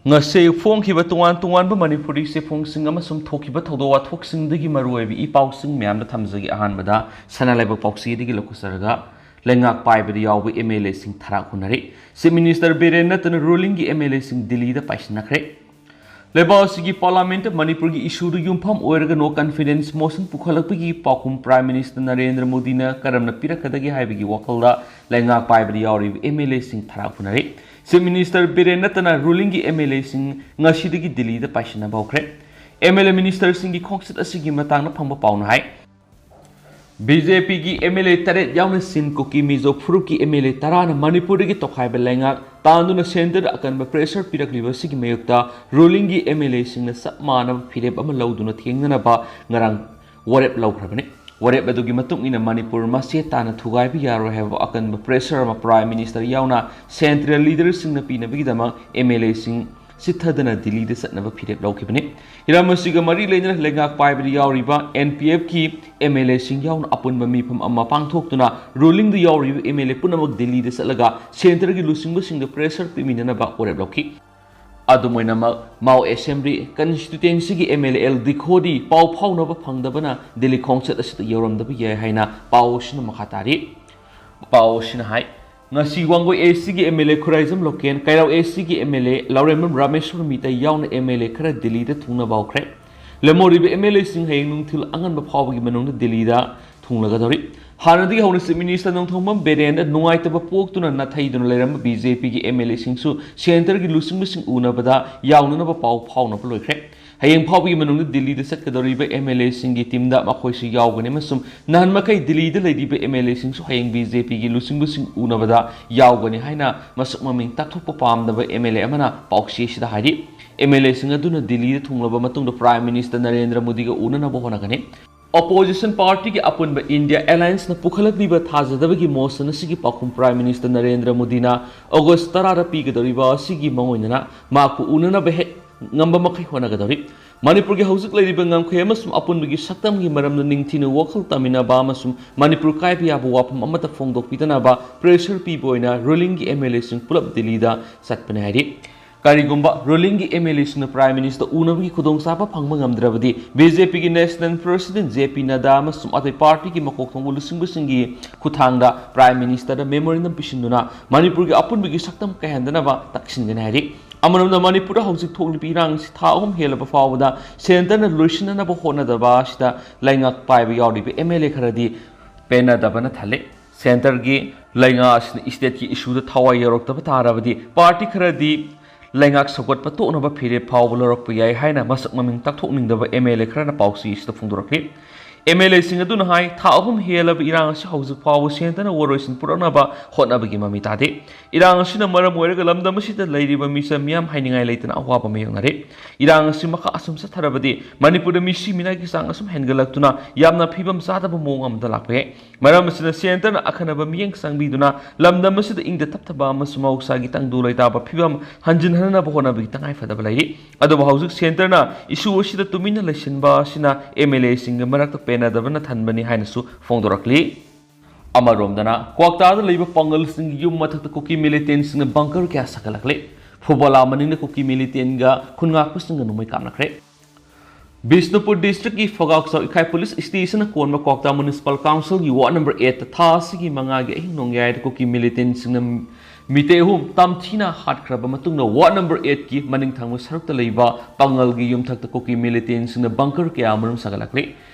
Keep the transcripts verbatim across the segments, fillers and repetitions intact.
ꯉꯁꯤ ꯐꯣꯡꯈꯤꯕ ꯇꯣꯉꯥꯟ ꯇꯣꯉꯥꯟꯕ ꯃꯅꯤꯄꯨꯔꯤ ꯆꯦꯐꯣꯡꯁꯤꯡ ꯑꯃꯁꯨꯡ ꯊꯣꯛꯈꯤꯕ ꯊꯧꯗꯣꯛ ꯋꯥꯊꯣꯛꯁꯤꯡꯗꯒꯤ ꯃꯔꯨꯑꯣꯏꯕ ꯏ ꯄꯥꯎꯁꯤꯡ ꯃꯌꯥꯝꯗ ꯊꯝꯖꯒꯦ꯫ ꯑꯍꯥꯟꯕꯗ ꯁꯅꯥ ꯂꯩꯕꯥꯛ ꯄꯥꯎꯆꯦꯗꯒꯤ ꯂꯧꯈꯠꯆꯔꯒ, ꯂꯩꯉꯥꯛ ꯄꯥꯏꯕꯗ ꯌꯥꯎꯕ ꯑꯦꯝ ꯑꯦꯜ ꯑꯦꯁꯤꯡ ꯊꯔꯥꯛ ꯍꯨꯟꯅꯔꯦ꯫ ꯆꯤꯐ ꯃꯤꯅꯤꯁꯇꯔ ꯕꯤꯔꯦꯟ ꯅꯠꯇꯅ ꯔꯨꯂꯤꯡꯒꯤ ꯑꯦꯝ ꯑꯦꯜ ꯑꯦꯁꯤꯡ ꯗꯤꯜꯂꯤꯗ ꯄꯥꯏꯁꯤꯟꯅꯈ꯭ꯔꯦ꯫ ꯂꯩꯕꯥꯛ ꯑꯁꯤꯒꯤ ꯄꯥꯔꯂꯥꯃꯦꯟꯠꯇ ꯃꯅꯤꯄꯨꯔꯒꯤ ꯏꯁꯨꯗ ꯌꯨꯝꯐꯝ ꯑꯣꯏꯔꯒ ꯅꯣ ꯀꯟꯐꯤꯗꯦꯟꯁ ꯃꯣꯁꯟ ꯄꯨꯈꯠꯂꯛꯄꯒꯤ ꯄꯥꯎꯈꯨꯝ ꯄ꯭ꯔꯥꯏꯝ ꯃꯤꯅꯤꯁꯇꯔ ꯅꯔꯦꯟꯗ꯭ꯔ ꯃꯣꯗꯤꯅ ꯀꯔꯝꯅ ꯄꯤꯔꯛꯀꯗꯒꯦ ꯍꯥꯏꯕꯒꯤ ꯋꯥꯈꯜꯗ ꯂꯩꯉꯥꯛ ꯄꯥꯏꯕꯗ ꯌꯥꯎꯔꯤꯕ ꯑꯦꯝ ꯑꯦꯜ ꯑꯦꯁꯤꯡ ꯊꯔꯥꯛ ꯍꯨꯟꯅꯔꯦ꯫ ꯆꯤꯐ ꯃꯤꯅꯤꯁꯇꯔ ꯕꯤꯔꯦꯟ ꯅꯠꯇꯅ ꯔꯨꯂꯤꯡꯒꯤ ꯑꯦꯝ ꯑꯦꯜ ꯑꯦꯁꯤꯡ ꯉꯁꯤꯗꯒꯤ ꯗꯤꯜꯂꯤꯗ ꯄꯥꯏꯁꯤꯟꯅꯕ ꯍꯧꯈ꯭ꯔꯦ꯫ ꯑꯦꯝ ꯑꯦꯜ ꯑꯦ ꯃꯤꯅꯤꯁꯇꯔꯁꯤꯡꯒꯤ ꯈꯣꯡꯆꯠ ꯑꯁꯤꯒꯤ ꯃꯇꯥꯡꯗ ꯐꯪꯕ ꯄꯥꯎꯅ ꯍꯥꯏ, ꯕꯤ ꯖꯦ ꯄꯤꯒꯤ ꯑꯦꯝ ꯑꯦꯜ ꯑꯦ ꯇꯔꯦꯠ ꯌꯥꯎꯅ ꯆꯤꯟ ꯀꯨꯀꯤ ꯃꯤꯖꯣ ꯐꯨꯔꯨꯞꯀꯤ ꯑꯦꯝ ꯑꯦꯜ ꯑꯦ ꯇꯔꯥꯅ ꯃꯅꯤꯄꯨꯔꯗꯒꯤ ꯇꯣꯈꯥꯏꯕ ꯂꯩꯉꯥꯛ ꯇꯥꯟꯗꯨꯅ ꯁꯦꯟꯇꯔꯗ ꯑꯀꯟꯕ ꯄ꯭ꯔꯦꯁꯔ ꯄꯤꯔꯛꯂꯤꯕ ꯑꯁꯤꯒꯤ ꯃꯥꯌꯣꯛꯇ ꯔꯨꯂꯤꯡꯒꯤ ꯑꯦꯝ ꯑꯦꯜ ꯑꯦꯁꯤꯡꯅ ꯆꯞ ꯃꯥꯟꯅꯕ ꯐꯤꯔꯦꯞ ꯑꯃ ꯂꯧꯗꯨꯅ ꯊꯦꯡꯅꯅꯕ ꯉꯔꯥꯡ ꯋꯥꯔꯦꯞ ꯂꯧꯈ꯭ꯔꯕꯅꯤ꯫ ꯋꯥꯔꯦꯞ ꯑꯗꯨꯒꯤ ꯃꯇꯨꯡ ꯏꯟꯅ ꯃꯅꯤꯄꯨꯔ ꯃꯆꯦꯠ ꯇꯥꯅ ꯊꯨꯒꯥꯏꯕ ꯌꯥꯔꯣꯏ ꯍꯥꯏꯕ ꯑꯀꯟꯕ ꯄ꯭ꯔꯦꯁꯔ ꯑꯃ ꯄ꯭ꯔꯥꯏꯝ ꯃꯤꯅꯤꯁꯇꯔ ꯌꯥꯎꯅ ꯁꯦꯟꯇ꯭ꯔꯦꯜ ꯂꯤꯗꯔꯁꯤꯡꯅ ꯄꯤꯅꯕꯒꯤꯗꯃꯛ ꯑꯦꯝ ꯑꯦꯜ ꯑꯦꯁꯤꯡ ꯆꯤꯠꯊꯗꯅ ꯗꯤꯜꯂꯤꯗ ꯆꯠꯅꯕ ꯐꯤꯔꯦꯞ ꯂꯧꯈꯤꯕꯅꯤ꯫ ꯍꯤꯔꯝ ꯑꯁꯤꯒ ꯃꯔꯤ ꯂꯩꯅꯅ ꯂꯩꯉꯥꯛ ꯄꯥꯏꯕꯗ ꯌꯥꯎꯔꯤꯕ ꯑꯦꯟ ꯄꯤ ꯑꯦꯐꯀꯤ ꯑꯦꯝ ꯑꯦꯜ ꯑꯦꯁꯤꯡ ꯌꯥꯎꯅ ꯑꯄꯨꯟꯕ ꯃꯤꯐꯝ ꯑꯃ ꯄꯥꯡꯊꯣꯛꯇꯨꯅ ꯔꯨꯂꯤꯡꯗ ꯌꯥꯎꯔꯤꯕ ꯑꯦꯝ ꯑꯦꯜ ꯑꯦ ꯄꯨꯝꯅꯃꯛ ꯗꯤꯜꯂꯤꯗ ꯆꯠꯂꯒ ꯁꯦꯟꯇꯔꯒꯤ ꯂꯨꯆꯤꯡꯕꯁꯤꯡꯗ ꯄ꯭ꯔꯦꯁꯔ ꯄꯤꯃꯤꯟꯅꯅꯕ ꯋꯥꯔꯦꯞ ꯂꯧꯈꯤ꯫ ꯑꯗꯨꯝ ꯑꯣꯏꯅꯃꯛ, ꯃꯥꯎ ꯑꯦꯁꯦꯝꯕ꯭ꯂꯤ ꯀꯟꯁꯇꯤꯇ꯭ꯋꯦꯟꯁꯤꯒꯤ ꯑꯦꯝ ꯑꯦꯜ ꯑꯦ ꯑꯦꯜ ꯗꯤꯈꯣꯗꯤ ꯄꯥꯎ ꯐꯥꯎꯅꯕ ꯐꯪꯗꯕꯅ ꯗꯤꯜꯂꯤ ꯈꯣꯡꯆꯠ ꯑꯁꯤꯗ ꯌꯧꯔꯝꯗꯕ ꯌꯥꯏ ꯍꯥꯏꯅ ꯄꯥꯎ ꯑꯁꯤꯅ ꯃꯈꯥ ꯇꯥꯔꯤ꯫ ꯄꯥꯎ ꯑꯁꯤꯅ ꯍꯥꯏ, ꯉꯁꯤ ꯋꯥꯡꯒꯣꯏ ꯑꯦ ꯁꯤꯒꯤ ꯑꯦꯝ ꯑꯦꯜ ꯑꯦ ꯈꯨꯔꯥꯏꯖꯝ ꯂꯣꯀꯦꯟ, ꯀꯩꯔꯥꯎ ꯑꯦ ꯁꯤꯒꯤ ꯑꯦꯝ ꯑꯦꯜ ꯑꯦ ꯂꯥꯎꯔꯦꯝꯕꯝ ꯔꯥꯃꯦꯁ꯭ꯋꯔ ꯃꯤꯇꯩ ꯌꯥꯎꯅ ꯑꯦꯝ ꯑꯦꯜ ꯑꯦ ꯈꯔ ꯗꯤꯜꯂꯤꯗ ꯊꯨꯡꯅꯕ ꯍꯧꯈ꯭ꯔꯦ꯫ ꯂꯦꯝꯍꯧꯔꯤꯕ ꯑꯦꯝ ꯑꯦꯜ ꯑꯦꯁꯤꯡ ꯍꯌꯦꯡ ꯅꯨꯡꯊꯤꯜ ꯑꯉꯟꯕ ꯐꯥꯎꯕꯒꯤ ꯃꯅꯨꯡꯗ ꯗꯤꯜꯂꯤꯗ ꯊꯨꯡꯂꯒꯗꯧꯔꯤ꯫ ꯍꯥꯟꯅꯗꯒꯤ ꯍꯧꯅ ꯆꯤꯐ ꯃꯤꯅꯤꯁꯇꯔ ꯅꯣꯡꯊꯣꯝꯕꯝ ꯕꯤꯔꯦꯟꯗ ꯅꯨꯡꯉꯥꯏꯇꯕ ꯄꯣꯛꯇꯨꯅ ꯅꯥꯊꯩꯗꯨꯅ ꯂꯩꯔꯝꯕ ꯕꯤ ꯖꯦ ꯄꯤꯒꯤ ꯑꯦꯝ ꯑꯦꯜ ꯑꯦꯁꯤꯡꯁꯨ ꯁꯦꯟꯇꯔꯒꯤ ꯂꯨꯆꯤꯡꯕꯁꯤꯡ ꯎꯅꯕꯗ ꯌꯥꯎꯅꯅꯕ ꯄꯥꯎ ꯐꯥꯎꯅꯕ ꯂꯣꯏꯈ꯭ꯔꯦ꯫ ꯍꯌꯦꯡ ꯐꯥꯎꯕꯒꯤ ꯃꯅꯨꯡꯗ ꯗꯤꯜꯂꯤꯗ ꯆꯠꯀꯗꯧꯔꯤꯕ ꯑꯦꯝ ꯑꯦꯜ ꯑꯦꯁꯤꯡꯒꯤ ꯇꯤꯝꯗ ꯃꯈꯣꯏꯁꯨ ꯌꯥꯎꯒꯅꯤ ꯑꯃꯁꯨꯡ ꯅꯍꯥꯟ ꯃꯈꯩ ꯗꯤꯜꯂꯤꯗ ꯂꯩꯔꯤꯕ ꯑꯦꯝ ꯑꯦꯜ ꯑꯦꯁꯤꯡꯁꯨ ꯍꯌꯦꯡ ꯕꯤ ꯖꯦ ꯄꯤꯒꯤ ꯂꯨꯆꯤꯡꯕꯁꯤꯡ ꯎꯅꯕꯗ ꯌꯥꯎꯒꯅꯤ ꯍꯥꯏꯅ ꯃꯁꯛ ꯃꯃꯤꯡ ꯇꯥꯛꯊꯣꯛꯄ ꯄꯥꯝꯗꯕ ꯑꯦꯝ ꯑꯦꯜ ꯑꯦ ꯑꯃꯅ ꯄꯥꯎꯆꯦ ꯑꯁꯤꯗ ꯍꯥꯏꯔꯤ꯫ ꯑꯦꯝ ꯑꯦꯜ ꯑꯦꯁꯤꯡ ꯑꯗꯨꯅ ꯗꯤꯜꯂꯤꯗ ꯊꯨꯡꯂꯕ ꯃꯇꯨꯡꯗ ꯄ꯭ꯔꯥꯏꯝ ꯃꯤꯅꯤꯁꯇꯔ ꯅꯔꯦꯟꯗ꯭ꯔ ꯃꯣꯗꯤꯒ ꯎꯅꯅꯕ ꯍꯣꯠꯅꯒꯅꯤ꯫ ꯑꯣꯄꯣꯖꯤꯁꯟ ꯄꯥꯔꯇꯤꯒꯤ ꯑꯄꯨꯟꯕ ꯏꯟꯗꯤꯌꯥ ꯑꯦꯂꯥꯌꯟꯁꯅ ꯄꯨꯈꯠꯂꯛꯂꯤꯕ ꯊꯥꯖꯗꯕꯒꯤ ꯃꯣꯁꯟ ꯑꯁꯤꯒꯤ ꯄꯥꯎꯈꯨꯝ ꯄ꯭ꯔꯥꯏꯝ ꯃꯤꯅꯤꯁꯇꯔ ꯅꯔꯦꯟꯗ꯭ꯔ ꯃꯣꯗꯤꯅ ꯑꯣꯒꯁ ꯇꯔꯥꯗ ꯄꯤꯒꯗꯧꯔꯤꯕ ꯑꯁꯤꯒꯤ ꯃꯑꯣꯡ ꯑꯣꯏꯅꯅ ꯃꯍꯥꯛꯄꯨ ꯎꯅꯅꯕ ꯍꯦꯛ ꯉꯝꯕ ꯃꯈꯩ ꯍꯣꯠꯅꯒꯗꯧꯔꯤ꯫ ꯃꯅꯤꯄꯨꯔꯒꯤ ꯍꯧꯖꯤꯛ ꯂꯩꯔꯤꯕ ꯉꯝꯈꯩ ꯑꯃꯁꯨꯡ ꯑꯄꯨꯟꯕꯒꯤ ꯁꯛꯇꯝꯒꯤ ꯃꯔꯝꯗ ꯅꯤꯡꯊꯤꯅ ꯋꯥꯈꯜ ꯇꯥꯃꯤꯟꯅꯕ ꯑꯃꯁꯨꯡ ꯃꯅꯤꯄꯨꯔ ꯀꯥꯏꯕ ꯌꯥꯕ ꯋꯥꯐꯝ ꯑꯃꯠꯇ ꯐꯣꯡꯗꯣꯛꯄꯤꯗꯅꯕ ꯄ꯭ꯔꯦꯁꯔ ꯄꯤꯕ ꯑꯣꯏꯅ ꯔꯨꯂꯤꯡꯒꯤ ꯑꯦꯝ ꯑꯦꯜ ꯑꯦꯁꯤꯡ ꯄꯨꯂꯞ ꯗꯤꯜꯂꯤꯗ ꯆꯠꯄꯅꯤ ꯍꯥꯏꯔꯤ꯫ ꯀꯔꯤꯒꯨꯝꯕ ꯔꯨꯂꯤꯡꯒꯤ ꯑꯦꯝ ꯑꯦꯜ ꯑꯦꯁꯤꯡꯅ ꯄ꯭ꯔꯥꯏꯝ ꯃꯤꯅꯤꯁꯇꯔ ꯎꯅꯕꯒꯤ ꯈꯨꯗꯣꯡꯆꯥꯕ ꯐꯪꯕ ꯉꯝꯗ꯭ꯔꯕꯗꯤ, ꯕꯤ ꯖꯦ ꯄꯤꯒꯤ ꯅꯦꯁꯅꯦꯜ ꯄ꯭ꯔꯁꯤꯗꯦꯟꯠ ꯖꯦ ꯄꯤ ꯅꯗꯥ ꯑꯃꯁꯨꯡ ꯑꯇꯩ ꯄꯥꯔꯇꯤꯒꯤ ꯃꯀꯣꯛ ꯊꯣꯡꯕ ꯂꯨꯆꯤꯡꯕꯁꯤꯡꯒꯤ ꯈꯨꯠꯊꯥꯡꯗ ꯄ꯭ꯔꯥꯏꯝ ꯃꯤꯅꯤꯁꯇꯔꯗ ꯃꯦꯃꯣꯔꯦꯟꯗꯝ ꯄꯤꯁꯤꯟꯗꯨꯅ ꯃꯅꯤꯄꯨꯔꯒꯤ ꯑꯄꯨꯟꯕꯒꯤ ꯁꯛꯇꯝ ꯀꯥꯏꯍꯟꯗꯅꯕ ꯇꯛꯁꯤꯟꯒꯅꯤ ꯍꯥꯏꯔꯤ꯫ ꯑꯃꯔꯣꯝꯗ, ꯃꯅꯤꯄꯨꯔꯗ ꯍꯧꯖꯤꯛ ꯊꯣꯛꯂꯤꯕ ꯏꯔꯥꯡ ꯑꯁꯤ ꯊꯥ ꯑꯍꯨꯝ ꯍꯦꯜꯂꯕ ꯐꯥꯎꯕꯗ ꯁꯦꯟꯇꯔꯅ ꯂꯣꯏꯁꯤꯟꯅꯅꯕ ꯍꯣꯠꯅꯗꯕ ꯑꯁꯤꯗ ꯂꯩꯉꯥꯛ ꯄꯥꯏꯕ ꯌꯥꯎꯔꯤꯕ ꯑꯦꯝ ꯑꯦꯜ ꯑꯦ ꯈꯔꯗꯤ ꯄꯦꯟꯅꯗꯕꯅ ꯊꯜꯂꯤ꯫ ꯁꯦꯟꯇꯔꯒꯤ ꯂꯩꯉꯥꯛ ꯑꯁꯤꯅ ꯏꯁꯇꯦꯠꯀꯤ ꯏꯁꯨꯗ ꯊꯋꯥꯏ ꯌꯥꯎꯔꯛꯇꯕ ꯇꯥꯔꯕꯗꯤ, ꯄꯥꯔꯇꯤ ꯈꯔꯗꯤ ꯂꯩꯉꯥꯛ ꯁꯧꯒꯠꯄ ꯇꯣꯛꯅꯕ ꯐꯤꯔꯦꯞ ꯐꯥꯎꯕ ꯂꯧꯔꯛꯄ ꯌꯥꯏ ꯍꯥꯏꯅ ꯃꯁꯛ ꯃꯃꯤꯡ ꯇꯥꯛꯊꯣꯛꯅꯤꯡꯗꯕ ꯑꯦꯝ ꯑꯦꯜ ꯑꯦ ꯈꯔꯅ ꯄꯥꯎꯆꯦ ꯑꯁꯤꯗ ꯐꯣꯡꯗꯣꯔꯛꯂꯤ꯫ ꯑꯦꯝ ꯑꯦꯜ ꯑꯦꯁꯤꯡ ꯑꯗꯨꯅ ꯍꯥꯏ, ꯊꯥ ꯑꯍꯨꯝ ꯍꯦꯜꯂꯕ ꯏꯔꯥꯡ ꯑꯁꯤ ꯍꯧꯖꯤꯛ ꯐꯥꯎꯕ ꯁꯦꯟꯇꯔꯅ ꯋꯥꯔꯣꯏꯁꯤꯟ ꯄꯨꯔꯛꯅꯕ ꯍꯣꯠꯅꯕꯒꯤ ꯃꯃꯤ ꯇꯥꯗꯦ꯫ ꯏꯔꯥꯡ ꯑꯁꯤꯅ ꯃꯔꯝ ꯑꯣꯏꯔꯒ ꯂꯝꯗꯝ ꯑꯁꯤꯗ ꯂꯩꯔꯤꯕ ꯃꯤꯆꯝ ꯃꯤꯌꯥꯝ ꯍꯥꯏꯅꯤꯡꯉꯥꯏ ꯂꯩꯇꯅ ꯑꯋꯥꯕ ꯃꯥꯌꯣꯛꯅꯔꯤ꯫ ꯏꯔꯥꯡ ꯑꯁꯤ ꯃꯈꯥ ꯑꯁꯨꯝ ꯆꯠꯊꯔꯕꯗꯤ ꯃꯅꯤꯄꯨꯔꯗ ꯃꯤꯁꯤ ꯃꯤꯅꯥꯒꯤ ꯆꯥꯡ ꯑꯁꯨꯝ ꯍꯦꯟꯒꯠꯂꯛꯇꯨꯅ ꯌꯥꯝꯅ ꯐꯤꯕꯝ ꯆꯥꯗꯕ ꯃꯑꯣꯡ ꯑꯃꯗ ꯂꯥꯛꯄ ꯌꯥꯏ꯫ ꯃꯔꯝ ꯑꯁꯤꯅ ꯁꯦꯟꯇꯔꯅ ꯑꯈꯟꯅꯕ ꯃꯤꯠꯌꯦꯡ ꯆꯪꯕꯤꯗꯨꯅ ꯂꯝꯗꯝ ꯑꯁꯤꯗ ꯏꯪꯗ ꯇꯞꯊꯕ ꯑꯃꯁꯨꯡ ꯃꯍꯧꯁꯥꯒꯤ ꯇꯪꯗꯨ ꯂꯩꯇꯥꯕ ꯐꯤꯕꯝ ꯍꯟꯖꯤꯟꯍꯟꯅꯕ ꯍꯣꯠꯅꯕꯒꯤ ꯇꯉꯥꯏꯐꯗꯕ ꯂꯩꯔꯤ꯫ ꯑꯗꯨꯕꯨ ꯍꯧꯖꯤꯛ ꯁꯦꯟꯇꯔꯅ ꯏꯁꯨ ꯑꯁꯤꯗ ꯇꯨꯃꯤꯟꯅ ꯂꯩꯁꯤꯟꯕ ꯑꯁꯤꯅ ꯑꯦꯝ ꯑꯦꯜ ꯑꯦꯁꯤꯡꯒꯤ ꯃꯔꯛꯇ ꯄꯦꯟꯅꯗꯕꯅ ꯊꯟꯕꯅꯤ ꯍꯥꯏꯅꯁꯨ ꯐꯣꯡꯗꯣꯔꯛꯂꯤ꯫ ꯑꯃꯔꯣꯝꯗꯅ, ꯀ꯭ꯋꯥꯛꯇꯥꯗ ꯂꯩꯕ ꯄꯥꯡꯒꯜꯁꯤꯡꯒꯤ ꯌꯨꯝ ꯃꯊꯛꯇ ꯀꯨꯀꯤ ꯃꯤꯂꯤꯇꯦꯟꯁꯤꯡꯅ ꯕꯪꯀꯔ ꯀꯌꯥ ꯁꯥꯒꯠꯂꯛꯂꯦ꯫ ꯐꯨꯕꯂꯥ ꯃꯅꯤꯡꯗ ꯀꯨꯀꯤ ꯃꯤꯂꯤꯇꯦꯟꯒ ꯈꯨꯟꯉꯥꯛꯄꯁꯤꯡꯒ ꯅꯣꯡꯃꯩ ꯀꯥꯞꯅꯈ꯭ꯔꯦ꯫ ꯕꯤꯁꯅꯨꯄꯨꯔ ꯗꯤꯁꯇ꯭ꯔꯤꯛꯀꯤ ꯐꯒꯥꯛꯆꯥꯎ ꯏꯈꯥꯏ ꯄꯨꯂꯤꯁ ꯁ꯭ꯇꯦꯁꯟꯅ ꯀꯣꯟꯕ ꯀ꯭ꯋꯥꯛꯇꯥ ꯃ꯭ꯌꯨꯅꯤꯁꯤꯄꯥꯜ ꯀꯥꯎꯟꯁꯤꯜꯒꯤ ꯋꯥꯔꯗ ꯅꯝꯕꯔ ꯑꯩꯠꯇ ꯊꯥ ꯑꯁꯤꯒꯤ ꯃꯉꯥꯒꯤ ꯑꯍꯤꯡ ꯅꯣꯡꯌꯥꯏꯗ ꯀꯨꯀꯤ ꯃꯤꯂꯤꯇꯦꯟꯁꯤꯡꯅ ꯃꯤꯇꯩ ꯑꯍꯨꯝ ꯇꯝꯊꯤꯅ ꯍꯥꯠꯈ꯭ꯔꯕ ꯃꯇꯨꯡꯗ, ꯋꯥꯔꯗ ꯅꯝꯕꯔ ꯑꯩꯠꯀꯤ ꯃꯅꯤꯡ ꯊꯪꯕ ꯁꯔꯨꯛꯇ ꯂꯩꯕ ꯄꯥꯡꯒꯜꯒꯤ ꯌꯨꯝꯊꯛꯇ ꯀꯨꯀꯤ ꯃꯤꯂꯤꯇꯦꯟꯁꯤꯡꯅ ꯕꯪꯀꯔ ꯀꯌꯥ ꯑꯃꯔꯨꯝ ꯁꯥꯒꯠꯂꯛꯂꯤ꯫